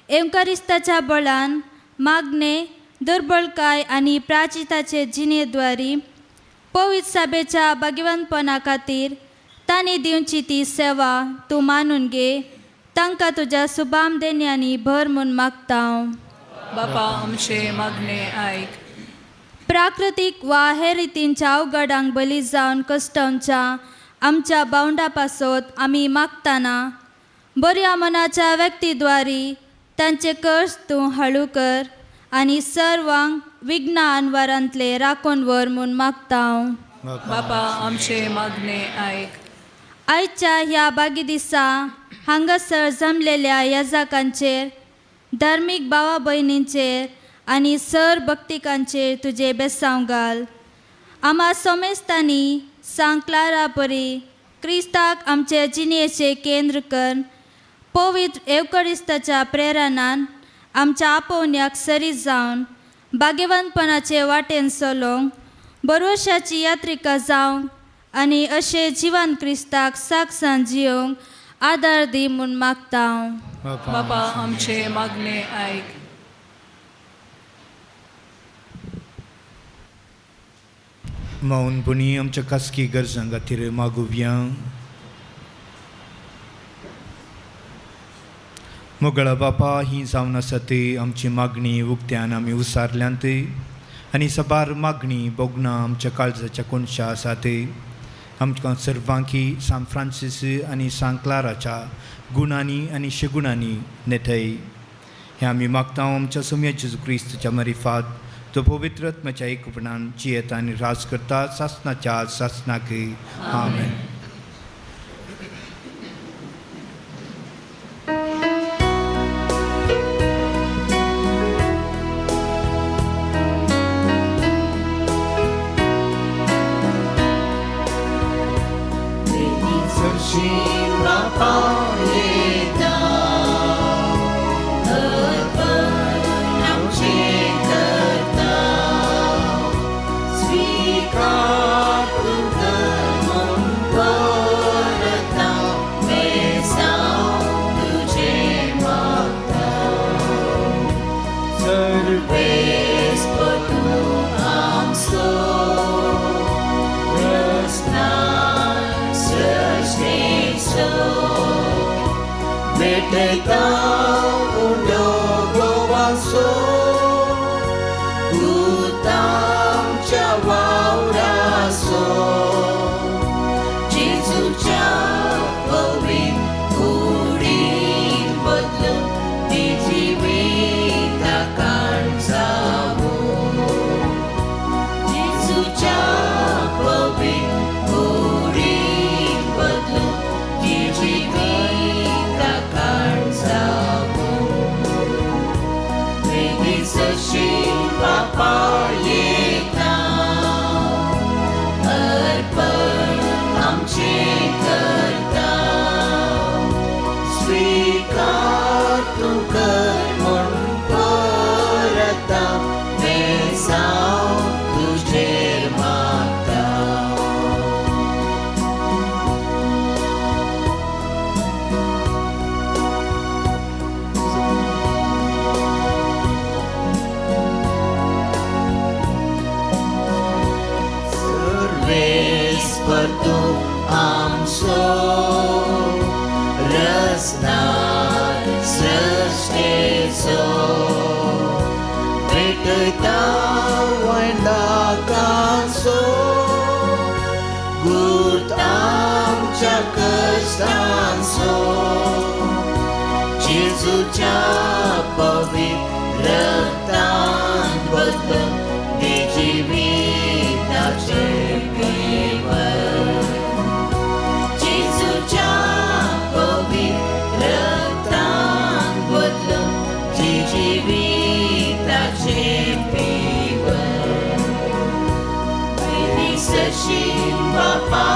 एवकारिस्ताच्या बळान मागणे, दुर्बळकाय आनी प्राचिताचे जिणेद्वारी पवित्र साबेच्या भाग्यवंतपणा खातीर तांणी दिवची ती सेवा तूं मानून घे. तांकां तुज्या सुबाम देण्यांनी भर म्हूण मागता. बापा आमचे मागणे आयक. प्राकृतीक वा हेर रितींच्या अवघडांक बली जावन कश्टांच्या आमच्या बावंडा पासत आमी मागतना बऱ्या मनाच्या व्यक्तीद्वारी तांचे कश्ट तूं हळू कर आनी सर्वांक विघ्न अनवारांतले राखून व्हर म्हूण मागता. बापा आमचे मागणे आयक. आयच्या ह्या बागी दिसा हांगासर जमलेल्या याजाकांचेर, धार्मीक भावा भयणींचेर आनी सर भक्तिकांचेर तुजें बेसांव घाल. आमा सोमेस्तांनी सांत क्लारा परी क्रिस्ताक आमचे जिणेचें केंद्र कर पवित्र एवकरिस्ताच्या प्रेरणान आमच्या आपोवण्याक सरी जावन भाग्यवंतपणाचे वाटेन चलोवंक, बरोवशाची यात्रिका जावंक आनी अशें जिवन क्रिस्ताक साक्षान जियोंक आदार दी म्हूण मागता. बापा आमचे मागणे आयक. मौनपणी आमच्या खासगी गरजां खातीर मागुया. मोगळा बापा, ही जावन आसा ती आमची मागणी उक्त्यान आमी उसारल्यांत आनी साबार मागणी भोगणां आमच्या काळजाच्या कोनशा आसा ती आमकां सर्वांकी सांत फ्रांसीस आनी सांत क्लाराच्या गुणांनी आनी शगुणांनी नेटय. हें आमी मागता आमच्या सोम्या जेजू क्रिस्तच्या मरिफात, तो पवित्र आत्म्याच्या एकपणान जियेता आनी राज करता सासनाच्या सासनाक. आमेन. Jesu's वापर तूं आमचो रसनार सृश्टेचो भेटता वंडाकांचो गुर्त आमच्या कश्टांचो जेजूच्या पवित्र रक्तान बदलून दी जिविताचें पेवर जेजूच्या पवित्र रक्तान बदलून दी जिविताचें पेवर पयलीं बापा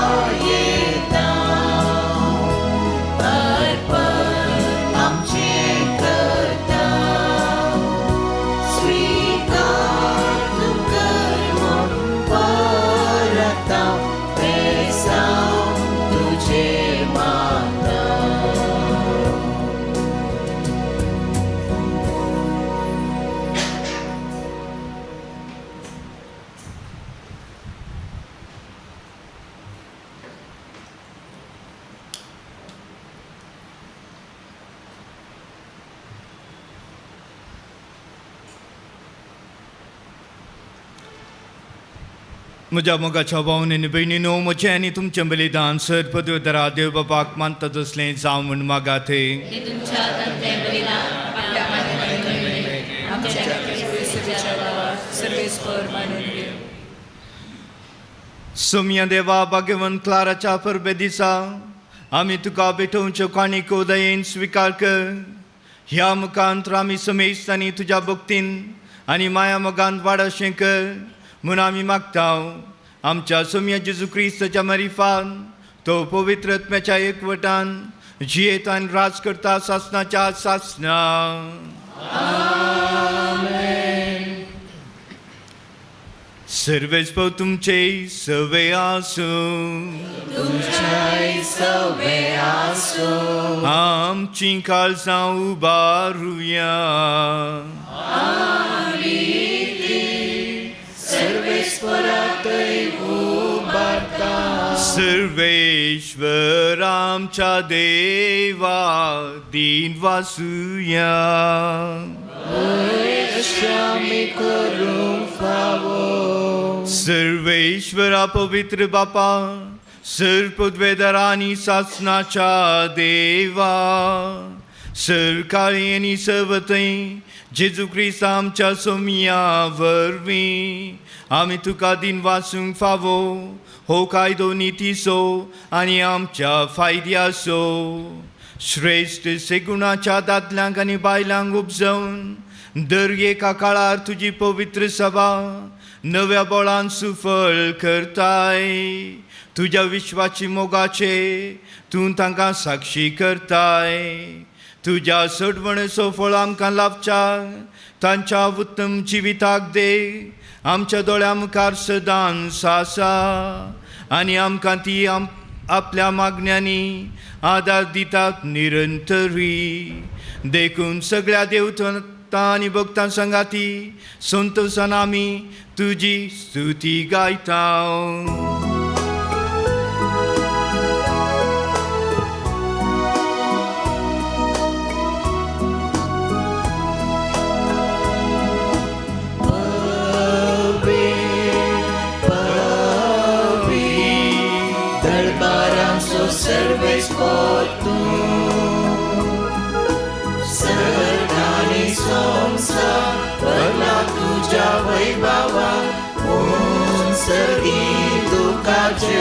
येता अर्पण आमचें करता स्वीकार तूं कर म्हूण परता बेसांव तुजें मागता. म्हज्या मोगाच्या भावने आनी भयणीनो, म्हजें आनी तुमचें बलिदान सर पदवेदरा देव बाबाक मानता तसलें जावं म्हूण मागाते. सर्वेस्पर मानून घे. सोमया देवा, भाग्यवंत क्लाराच्या परबे दिसा आमी तुका भेटोवच्यो काणिको दयेन स्विकार कर. ह्या मुखांत आमी समेस्त आनी तुज्या भक्तीन आनी माया मोगान वाड अशें कर म्हूण आमी मागता. आमच्या सोमया जेजू क्रिस्ताच्या मरिफान तो पवित्र आत्म्याच्या एकवटान जियेत आनी राज करता सासनाच्या सासना. सर्वेस्पर तुमचे सवे आसूं. तुमच्याय सवे आसूं. आमचीं काळजां उबारुया. सर्वेस्परातय उबारता. सर्वेश्वर आमच्या देवा दीन वासुया. आमी करूंक फावो. सर्वेश्वरा पवित्र बापा, सर पदवेदरांनी सासनाच्या देवा, सरकाळी आनी सर्वथंय जेजू क्रिस्त आमच्या सोमया वरवीं आमी तुका दिन वासूंक फावो. हो कायदो नितीचो आनी आमच्या फायद्याचो. श्रेश्ठ सेगुणाच्या दादल्यांक आनी बायलांक उपजोवन दर एका काळार तुजी पवित्र सभा नव्या बळान सुफळ करताय. तुज्या विश्वाची मोगाचे तूं तांकां साक्षी करताय. तुज्या सोडवणेचो फळ आमकां लाभच्या तांच्या उत्तम जिविताक दे. आमच्या दोळ्या मुखार सदांच आसा आनी आमकां ती आपल्या मागण्यांनी आदार दितात निरंतरी. देखून सगळ्या देवतां आनी भक्तां सांगाती संतोशान आमी तुजी स्तुती गायता. दरबारांचो सर्वेस्पर तूं सर्ग आनी संवसार भरला तुज्या वैभवान. उंचगी तुका जय,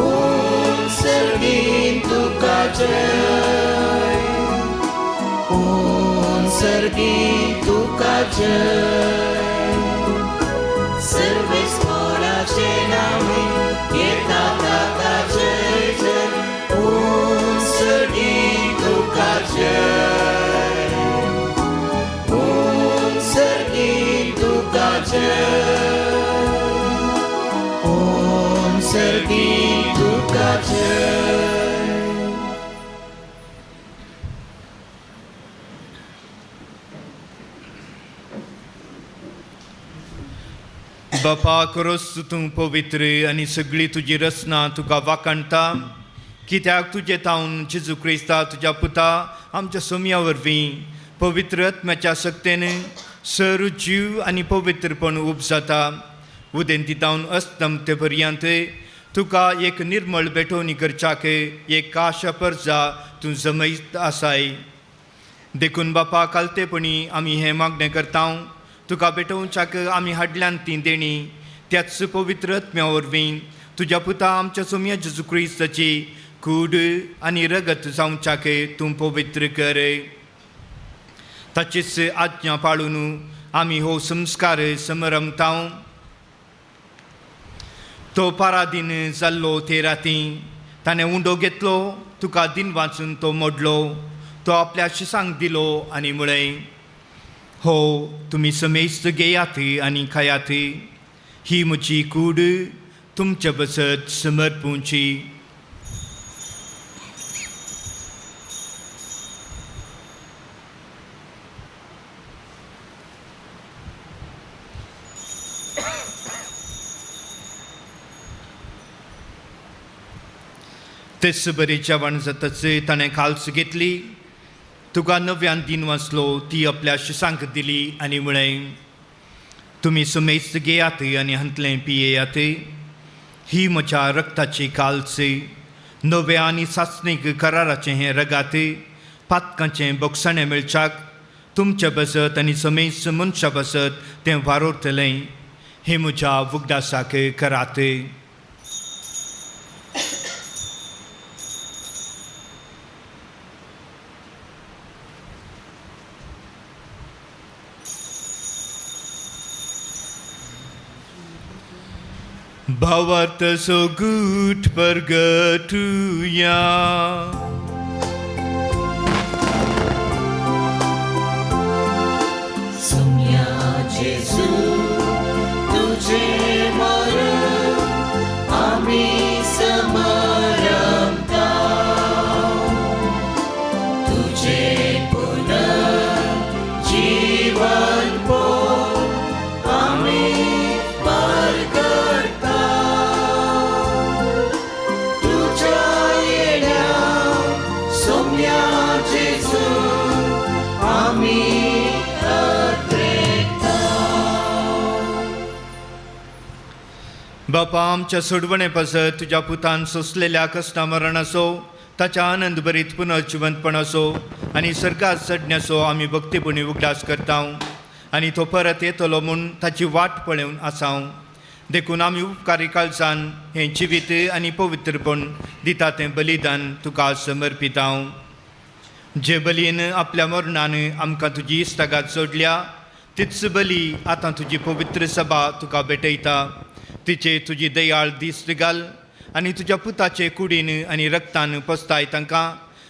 उंचगी तुका जय, उंचगी तुका जय. सर्वेस्पराचे नावे येता ताका जय जय. उंचगी तुका जय, उंचगी तुका जय, उंचगी तुका जय. बापा खरोच तूं पवित्र आनी सगळी तुजी रचना तुका वाखाणटा कित्याक तुजे तावन जेजू क्रिस्ता तुज्या पुता आमच्या सोम्या वरवीं पवित्र आत्म्याच्या सक्तेन सर जीव आनी पवित्रपण उब जाता उदेंती तावन अस्तमते पर्यंत तुका एक निर्मळ भेटवणी करच्याक एक काश परजा तूं जमयत आसाय. देखून बापा कालतेपणी आमी हें मागणें करता तुका भेटोवच्याक आमी हाडल्यान ती देणी त्याच पवित्र आत्म्या वरवीं तुज्या पुता आमच्या सोम्या जेजू क्रिस्ताची कूड आनी रगत जावच्याक तूं पवित्र कर. ताचीच आज्ञा पाळून आमी हो संस्कार समरमता. तो पारादीन जाल्लो ते राती ताणें उंडो घेतलो तुका दिन वाचून तो मोडलो तो आपल्या शिसांक दिलो आनी म्हळें हो तुमी समेस्त घेयात आनी खायात ही म्हजी कूड तुमचे बसत समर्पूंची. तेच बरी जेवण जातच ताणें काल्स घेतली तुका नव्यान दिन वाचलो ती आपल्या शिसांक दिली आनी म्हळें तुमी समेस्त घेयात आनी हांतलें पियेयात ही म्हज्या रक्ताची काल्स नव्या आनी सासणीक कराराचें हें रगात पातकांचें बोगसाणें मेळच्याक तुमचे बसत आनी समेस्त मनशा बसत तें वारोरतलें हें म्हज्या वुगडासाक करात. भावार्थ सोगूट परगटुया. सोम्या जेजू तुझे मरण आमी समरमता तुझे पुनर्जीवन पोन आमी परगटता तुझ्या येण्या सोम्या जेजू आमी बापा आमच्या सोडवणे पासत तुज्या पुतान सोंसलेल्या कश्टा मरणाचो ताच्या आनंद भरीत पुनर्जिवंतपणाचो आनी सर्गात चडण्याचो आमी भक्तीपणी उगडास करता आनी तो परत येतलो म्हूण ताची वाट पळोवन आसाव. देखून आमी उपकारी काळजान हें जिवीत आनी पवित्रपण दिता तें बलिदान तुका समर्पिताव. जे बलीन आपल्या मरणान आमकां तुजी इश्टागात जोडल्या तीच बली आतां तुजी पवित्र सभा तुका भेटयता. तिचे तुजी दयाळ दीस घाल आनी तुज्या पुताचे कुडीन आनी रक्तान पसताय तांकां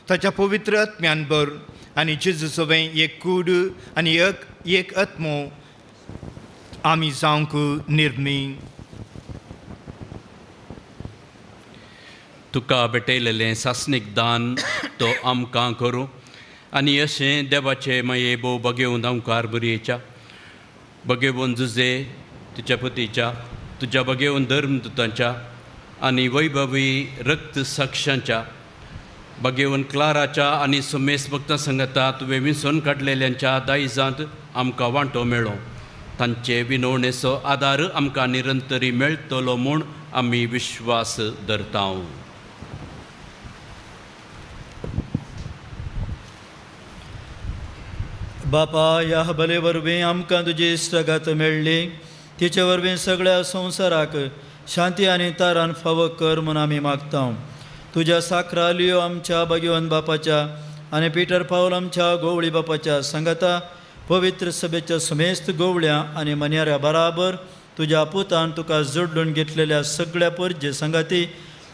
ताच्या पवित्र आत्म्यान भर आनी जेजू सवें एक कूड आनी एक आत्मो आमी जावंक निर्मी. तुका भेटयलेलें सासणीक दान तो आमकां करूं आनी अशें देवाचे माये भोव बगेवन आमकार बरयेच्या बगेवन जुजे तुज्या पतीच्या तुज्या बगेवन धर्मदुतांच्या आनी वैभवी रक्त साक्षांच्या बगेवन क्लाराच्या आनी सुमेस भक्ता संगता तुवें विसोन काडलेल्यांच्या दायजांत आमकां वांटो मेळो तांचे विनवणेचो आदार आमकां निरंतरी मेळटलो म्हूण आमी विश्वास धरता. बापा ह्या बले वरवीं आमकां तुजी इश्टागात मेळ्ळी तिचे वरवीं सगळ्या संवसाराक शांती आनी तारान फावो कर म्हूण आमी मागता. तुज्या साक्रालियो आमच्या भगवान बापाच्या आनी पिटर पावल आमच्या गोवळी बापाच्या सांगाता पवित्र सभेच्या समेस्त गोवळ्या आनी मन्याऱ्या बराबर तुज्या पुतान तुका जोडून घेतलेल्या सगळ्या परजे सांगाती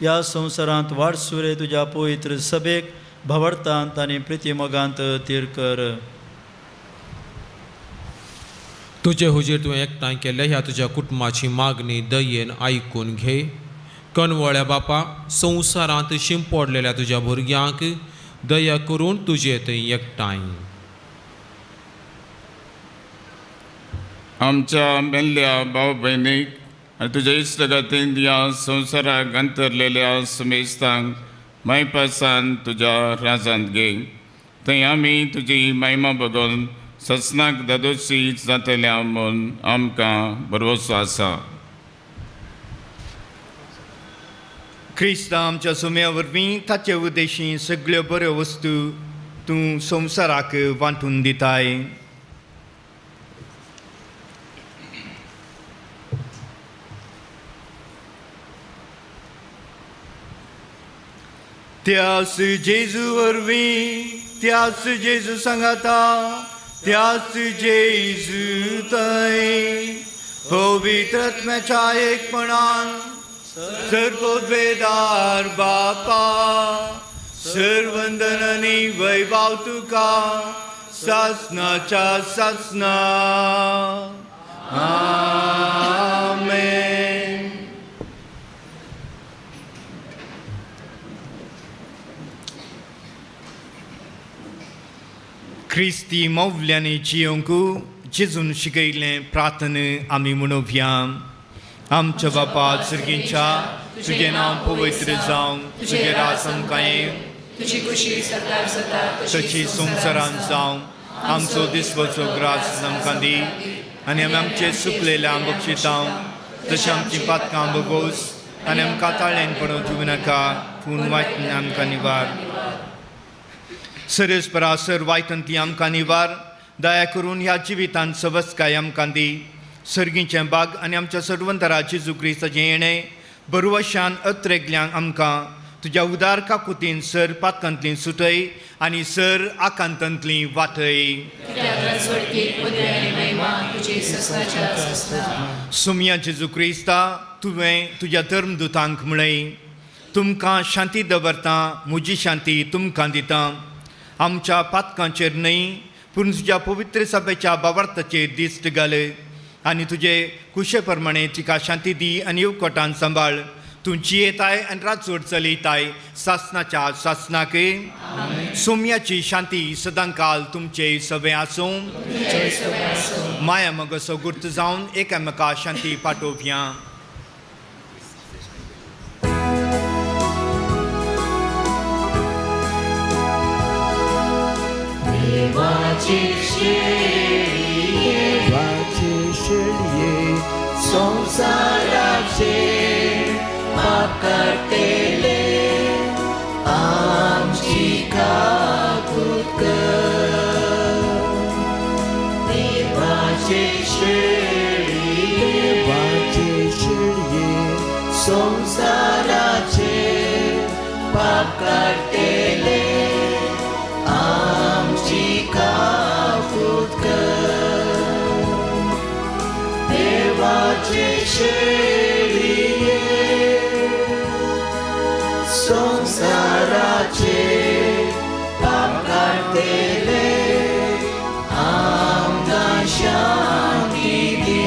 ह्या संवसारांत वाडसुरे तुज्या पवित्र सभेक भावार्थांत आनी प्रितीमोगांत तीर कर. तुजे हुजीर तुवें एकठांय केल्ल्या ह्या तुज्या कुटुंबाची मागणी दयेन आयकून घे. कनवळ्या बापा संवसारांत शिंपडलेल्या तुज्या भुरग्यांक दया करून तुजे थंय एकठांय. आमच्या मेल्ल्या भाव भयणीक आनी तुज्या इश्टगतीन ह्या संवसाराक अंतरलेल्या समेस्तांक मायपासान तुज्या राजांत घे. थंय आमी तुजी महिमा बगोवन ससनाक दादोशी जातल्या म्हूण आमकां भरवसो आसा. क्रिस्ता आमच्या सुम्या वरवीं ताचे उद्देशी सगळ्यो बऱ्यो वस्तू तूं संवसाराक वांटून दिताय. त्यास जेजू वरवीं, त्यास जेजू सांगाता, त्यास जेजू थंय पवित्र आत्म्याच्या एकपणान सर्वोद्वेदार बापा सर्वंदन आनी वैभाव तुका सासनाच्या सासना. आमेन. क्रिस्ती मोवल्यांनी जियोंक जेजून शिकयल्लें प्रार्थना आमी म्हणोवया. आमच्या बापा सर्गींच्या, तुजें नांव पवित्र जावं, तुजें राज आमकां येवं, तुजी खुशी सरकार जाता तशी संवसारांत जावं. आमचो दिसवचो ग्रास आमकां दी आनी आमी आमचे सुकलेल्या बक्षितां तशें आमची पातकां बगोस आनी आमकां ताळ्यान पडोवंक दिवं नाका, पूण वायट आमकां निवार. सरस परासर वायटंतली आमकां निवार. दया करून ह्या जिवितांत सवस्काय आमकां दी. सर्गीचें बाग आनी आमच्या सर्वंतरा जेजू क्रिस्ताचें येणें बरवशान अत्रेगल्यांक आमकां तुज्या उदार काकुतीन सर पातकांतली सुटय आनी सर आकांतांतली वाटय. सुमया जेजू क्रिस्ता, तुवें तुज्या धर्मदुतांक म्हळें, तुमकां शांती दवरता, म्हजी शांती तुमकां दिता. आमच्या पातकांचेर न्हय पूण तुज्या पवित्र सभेच्या बावार्थाचेर दिश्ट घाल आनी तुजे कुशे प्रमाणे तिका शांती दी आनी येवकोटान सांबाळ. तूं जियेताय आनी राजवट चलयताय सासनाच्या सासनाक. सोम्याची शांती सदांकाल तुमचे सगळें आसूं. माया मगसो गुर्त जावन एकामेका शांती पाठोवया. देवाची शेळये, देवाची शेळये, संवसाराचे पाप काडटले, आमची काकूत कर. देवाची शेळये, देवाची शेळये, संवसाराचे पाप काडटले, आमची काकूत कर. देवाचे शेळये, संवसाराचे पाप काडटले, आमकां शांती दी.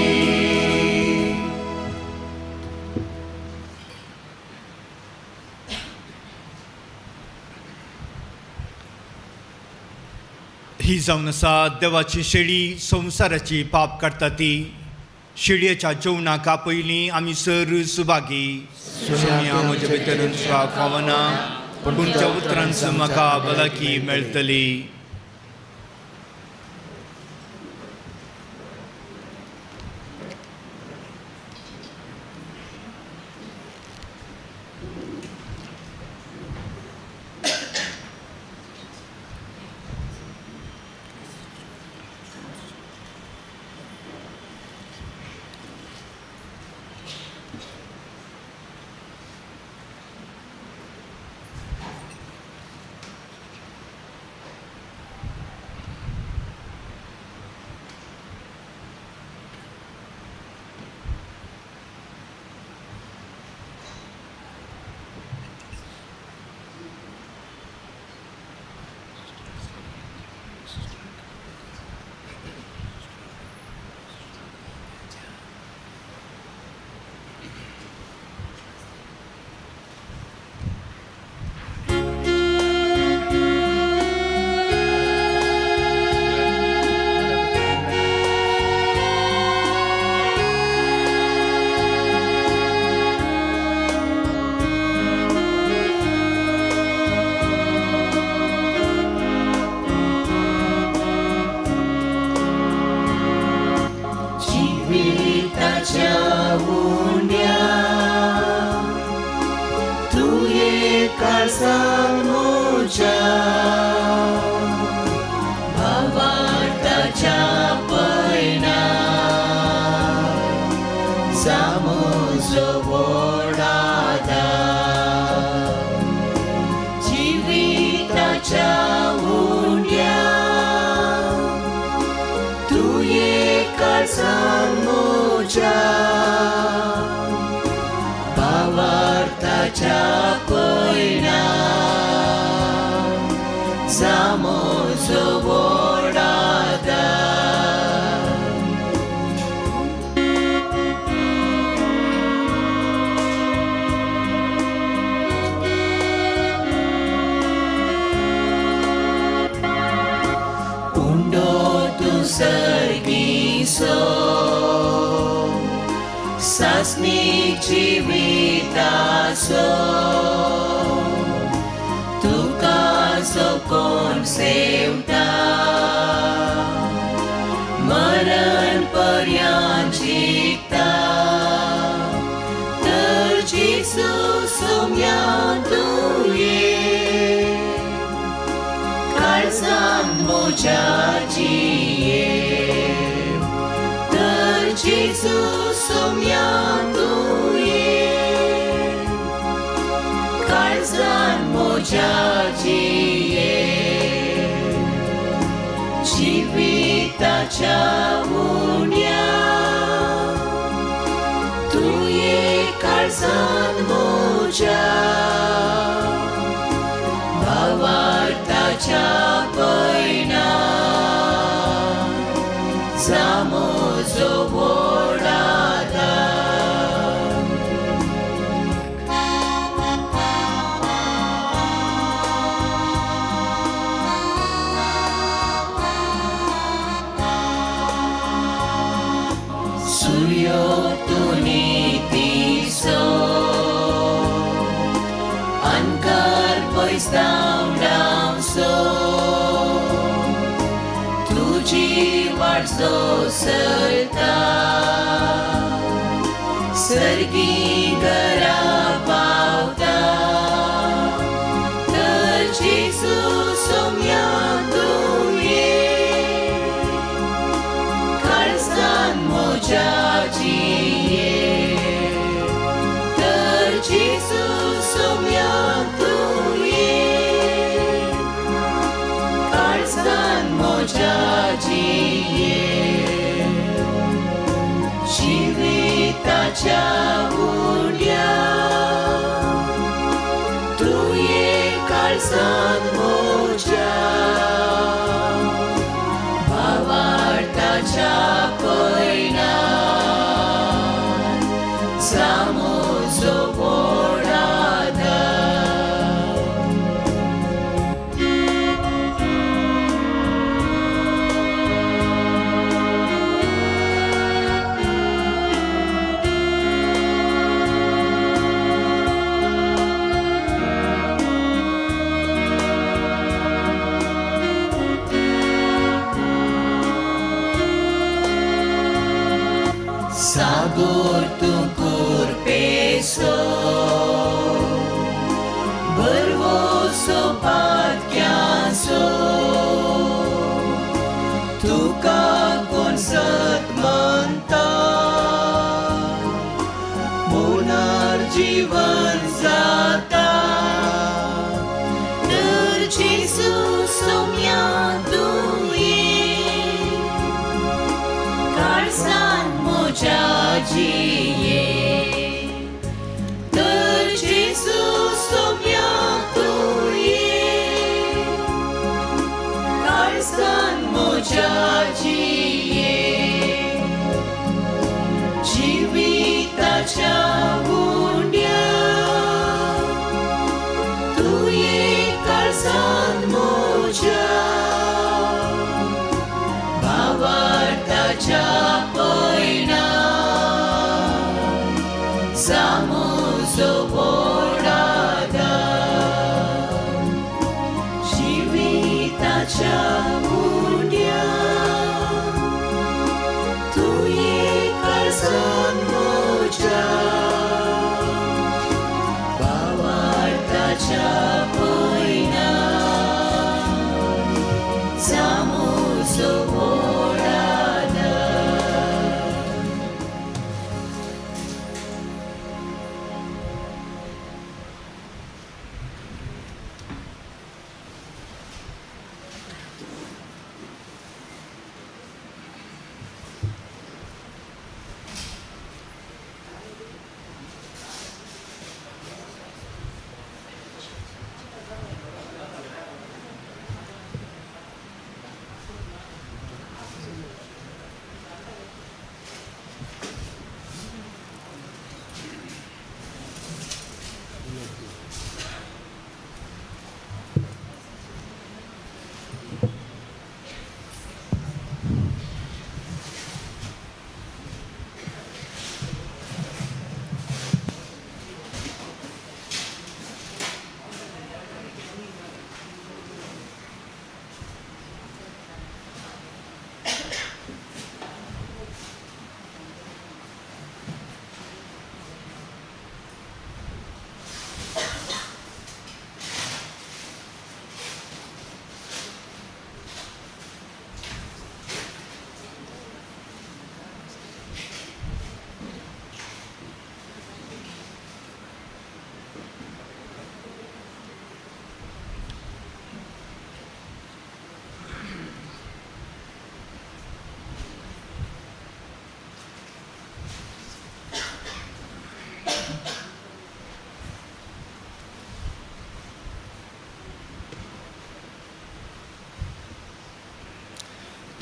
ही जावन आसा देवाची शेळी, संवसाराची पाप काडटा ती. शेळयेच्या जेवणाक पयलीं आमी सर सुभागी. सोम्या म्हज्या भितर फावना, पूण तुमच्या उतरांचो म्हाका भलायकी मेळटली. जा म्हजो व्हड आदार जिविताच्या उंड्या तुये काळजान म्हज्या भावार्थाच्या पयणा जा म्हजो व्हड आदार. उंडो तूं सर्गीसो सासणीक जिविताचो तुका जो कोण सेवता मरण पर्यंत जिखता तर जेजू सोम्या तुये काळजान म्हज्या जिये तर जेजू सोम्या तुये काळजान म्हज्या जिये जिविताच्या उण्या तुये काळजान म्हज्या भावार्थाच्या पयणा जा म्हजो व्हड आदार. सुर्यो तूं नितीचो अंकार पयस धांवडावचो तुजी वाट जो सरता सर्गी घरा पावता तर जेजू सोम्या तुये काळजान म्हज्या जिये तर जेजू सोम्या तुये काळजान म्हज्या जिये जिविताच्या उंड्या तुये काळजान म्हज्या भावार्थाच्या पयणा जा म्हजो व्हड आदार. सागोर तूं कुरपेसो बरवोसो पातक्यांचो तुका कोण सत मानता पुनर्जीवन जाता तर जेजू सोम्या तुये काळजान म्हज्या जिये तर जेजू सोम्या तुये काळजान म्हज्या जिये जिविताच्या उंड्या तुये काळजान म्हज्या भावार्थाच्या पयणा जा म्हजो व्हड आदार. जिविताच्या उंड्या तुये काळजान म्हज्या भावार्थाच्या पयणा जा म्हजो व्हड आदार.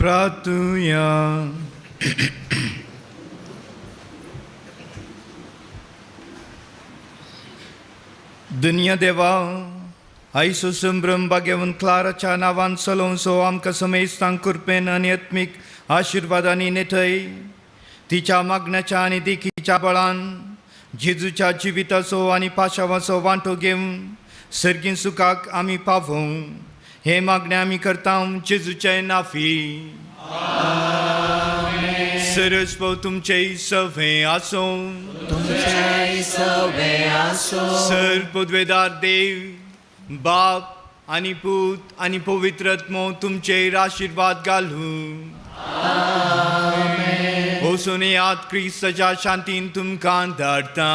प्रार्थुया. दुनिया देवा, आयसो संभ्रम भाग्यवंत क्लाराच्या नांवान चलोवचो आमकां समेस्तांक कृपेन आनी आत्मीक आशिर्वादांनी नेटय. तिच्या मागण्याच्या आनी देखीच्या बळान जेजूच्या जिविताचो आनी पाशावाचो वांटो घेवन सर्गीं सुखाक आमी पावों, हें मागणें आमी करता जेजूचे नाफी. सरस भाव तुमचें सवें आसूं. तुमचें सवें आसूं. सर पदवेदार देव बाप आनी पूत आनी पवित्र आत्मो तुमचेर आशिर्वाद घालूं. वचून याद, क्रिस्ताच्या शांतीन तुमकां धाडटा.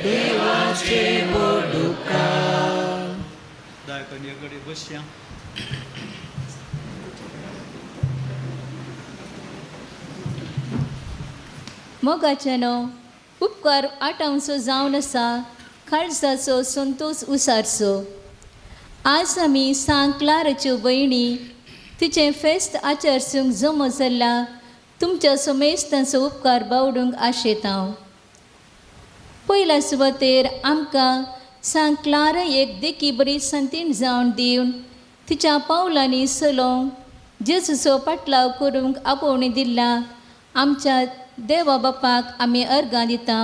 देवाचें बोडुका. दायकन कडेन बसया. मोगाच्यानो, उपकार आठांचो जावन आसा काळजाचो संतोश उसारचो. आज आमी सांग क्लाराच्यो भयणी तिचें फेस्त आचरसूंक जमो जाल्ला तुमच्या समेस्तांचो उपकार बावडूंक आशेता हांव. पयल्या सुवातेर आमकां सांग क्लारा एक देखी बरी संतीण जावन दिवन तिच्या पावलांनी चलोवंक जेजूचो पाटलाव करूंक आपोवणी दिल्ला आमच्या देवा बापाक आमी अर्गां दिता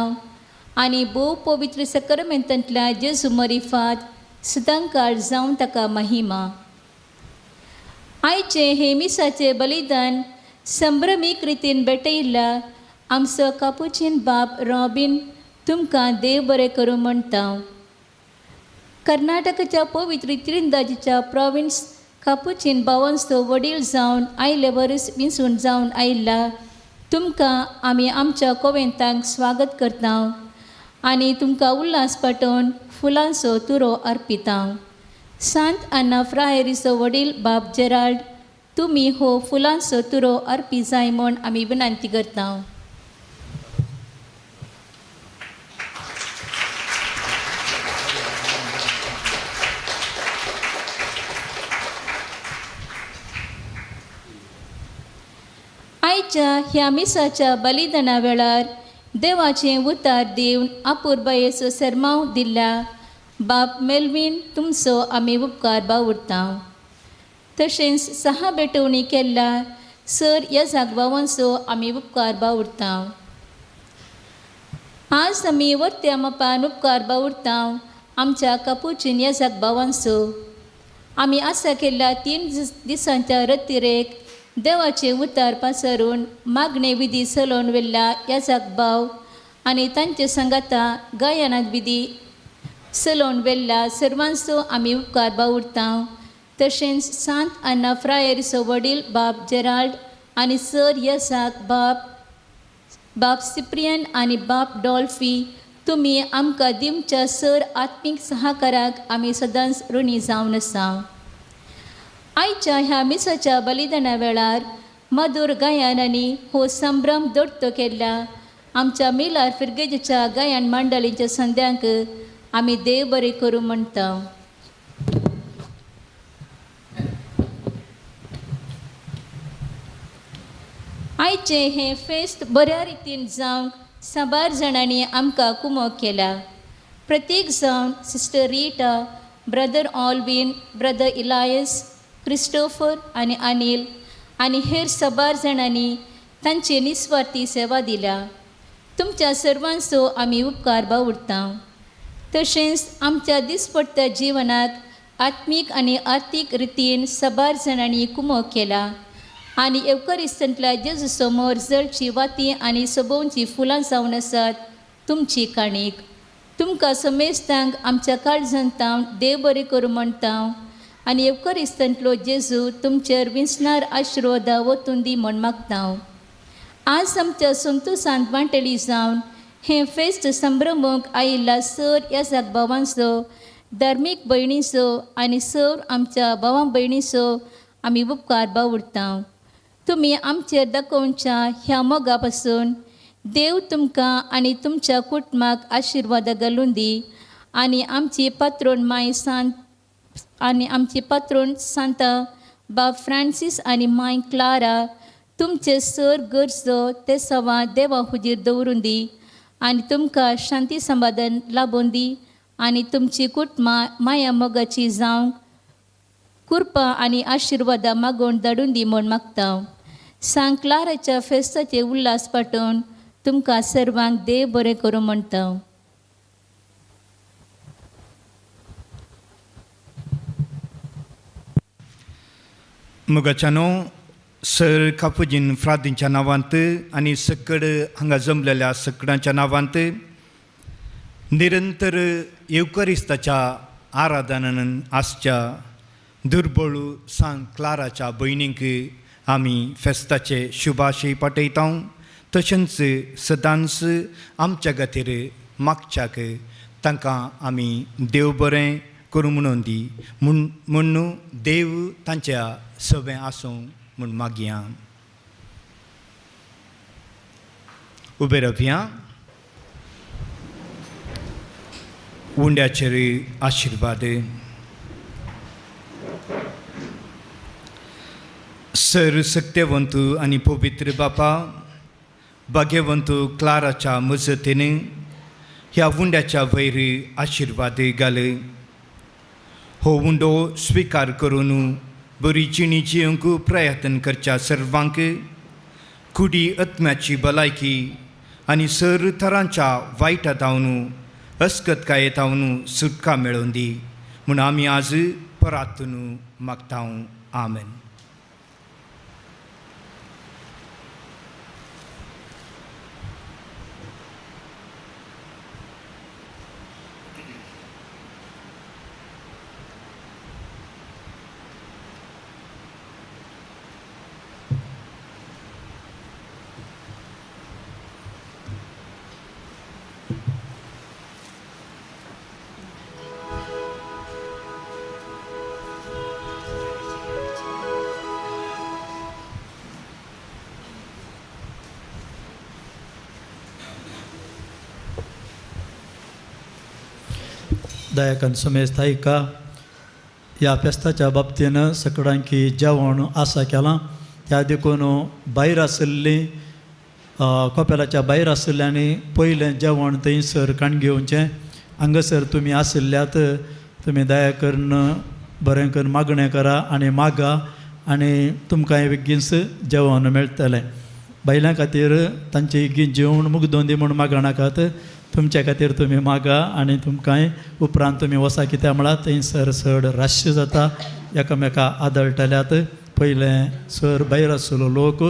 आनी भोव पवित्र सकरमेंतांतल्या जेजू मरिफात सदांकाळ जावन ताका महिमा. आयचें हे मिसाचें बलिदान संभ्रमीक रितीन भेटयिल्ल्या आमचो कापुचीन बाब रॉबीन तुमकां देव बरें करूं म्हणटा. कर्नाटकाच्या पवित्र त्रिंदाजीच्या प्रोविन्स कापुचीन बावांचो वडील जावन आयले वरस विंचून जावन आयिल्ला तुमकां आमी आमच्या कोवेंतांक स्वागत करता आनी तुमकां उल्हास पाठोवन फुलांचो तुरो अर्पिता. सांत आन्ना फ्रायरीचो वडील बाब जेराल्ड, तुमी हो फुलांचो तुरो अर्पी जाय म्हूण आमी विनंती करता. आयच्या ह्या मिसाच्या बलिदाना वेळार देवाचें उतार दिवन अपुरबायेचो सरमाव दिल्ल्या बाप मेलवीन तुमचो आमी उपकार बावुरता. तशेंच सहा भेटवणी केल्ल्या सर ह्या जागबावांचो आमी उपकार बावुरता. आज आमी वर्त्या मापान उपकार बावुरता आमच्या कापुचीन ह्या जागबावांचो. आमी आसा केल्ल्या 3 दिसांच्या रतिरेक देवाचे उतार पासरून मागणे विधी चलोवन व्हेल्ल्या ह्या जागबाव आनी तांचे सांगाता गायनात विधी चलोवन व्हेल्ल्या सर्वांचो आमी उपकार बावुरता. तशेंच सांत आन्ना फ्रायरीचो वडील बाब जेराल्ड आनी सर यसाक बाब बाब सिप्रियन आनी बाब डॉल्फी, तुमी आमकां दिवच्या सर आत्मीक सहाकाराक आमी सदांच ऋणी जावन आसा. आयच्या ह्या मिसाच्या बलिदाना वेळार मधुर गायनांनी हो संभ्रम दोट्टो केल्ल्या आमच्या मिलार फिर्गेजीच्या गायन मंडळीच्या संद्यांक आमी देव बरें करूं म्हणटा. आयचें हें फेस्त बऱ्या रितीन जावंक साबार जाणांनी आमकां कुमोक केला. प्रत्येक जावन sister Rita, brother Alvin, brother Elias, Christopher आनी अनील आनी हेर साबार जाणांनी तांची निस्वार्थी सेवा दिल्या. तुमच्या सर्वांचो आमी उपकार बावुरता. तशेंच आमच्या दिसपट्ट्या जिवनाक आत्मीक आनी आर्थीक रितीन साबार जाणांनी कुमोक केला आनी येवकरिस्तांतल्या जेजू समोर जळची वाती आनी सोबोवची फुलां जावन आसात तुमची काणीक. तुमकां समेस्तांक आमच्या काळजांत तावन देव बरें करूं म्हणटा आनी येवकरिस्तांतलो जेजू तुमचेर विंचणार आशिर्वादा वतून दी म्हूण मागता. आज आमच्या संतोशांत वांटेली जावन हें फेस्त संभ्रमूंक आयिल्ल्या सर ह्या जागबावांचो, धार्मीक भयणीचो आनी सर आमच्या भावां भयणीचो आमी उपकार बावुरता. तुमी आमचेर दाखोवच्या ह्या मोगा पासून देव तुमकां आनी तुमच्या कुटुंबाक आशिर्वादा घालून दी आनी आमची पात्रोण माय सांत आनी आमची पात्रोण सांता बाब फ्रांसीस आनी माय क्लारा तुमचे सर गरजो ते सवा देवा हुजीर दवरून दी आनी तुमकां शांती समाधान लाबून दी आनी तुमची कुटुंबां माया मोगाची जावंक कृपा आनी आशिर्वादां मागोवन धाडून दी म्हूण मागता. सांत क्लाराच्या फेस्ताचे उल्हास पाठोवन तुमकां सर्वांक देव बरें करूं म्हणटा. मुगाच्यानो सर कापुजीन फ्रादींच्या नांवांत आनी सकड हांगा जमलेल्या सकडांच्या नांवांत निरंतर येवकरिस्ताच्या आराधनान आसच्या दुर्बळ सांत क्लाराच्या भयणींक आमी फेस्ताचे शुभाशय पाठयता. तशेंच सदांच आमच्या खातीर मागच्याक तांकां आमी देव बरें करूं म्हणून दी म्हूण म्हूण देव तांच्या सवें आसूं म्हूण मागया. उबे रावया. उंड्याचेर आशिर्वाद. सर सक्तेवंत आनी पवित्र बापा भाग्यवंत क्लाराच्या मजतीन ह्या उंड्याच्या वयर आशिर्वाद घाल. हो उंडो स्विकार करून बरी जिणी जिवंक प्रयत्न करच्या सर्वांक कुडी आत्म्याची भलायकी आनी सर तरांच्या वायटा धांवन अस्कतकाये धांवन सुटका मेळोवन दी म्हूण आमी आज परातून मागता. आमेन. दयाकन समेस्त आयका ह्या फेस्ताच्या बाबतीन सकडांकी जेवण आसा केलां त्या देखून भायर आशिल्लीं कोपेलाच्या भायर आशिल्ल्यांनी पयलें जेवण थंयसर काण घेवचें. हांगासर तुमी आशिल्ल्यात तुमी दया करून बरें करून मागणें करा आनी मागा आनी तुमकां बेगीनच जेवण मेळटलें. बायलां खातीर तांचे बेगीन जेवण मुगदोन दी म्हूण मागनाकात, तुमच्या खातीर तुमी मागा आनी तुमकांय उपरांत तुमी वसा कित्याक म्हळ्यार थंयसर चड राश्य जाता एकामेका आदळटल्यात. पयलें सर भायर आशिल्लो लोक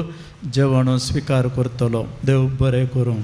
जेवण स्विकार करतलो. देव बरें करूं.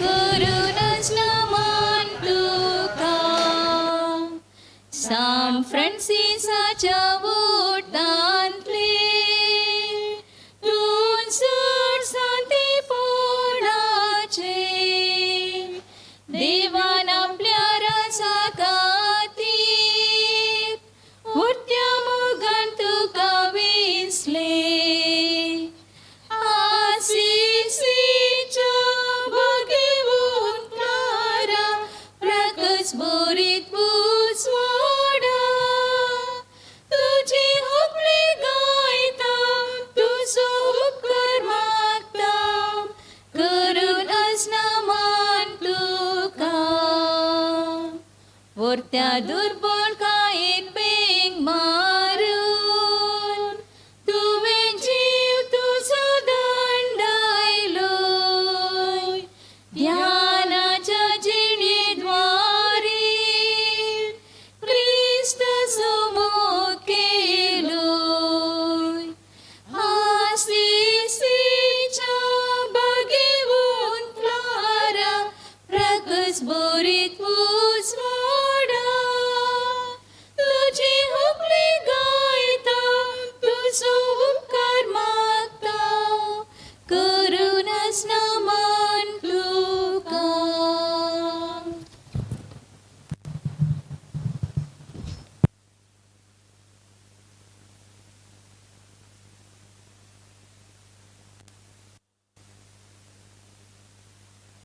करूनच नमन तुका सान फ्रांसिसाच्या वोटांतले तूं चड सांतेपणाचे देवान आपल्या राजा खातीर उरत्या मोगान तुका वेंचले आसिसीच्या भगवंत क्लारा प्रकच बोरीत उजवाडा तुजी होपळी गायता तुजो उपकार मागता करून आसना मान तुका वरत्या दुर्बळ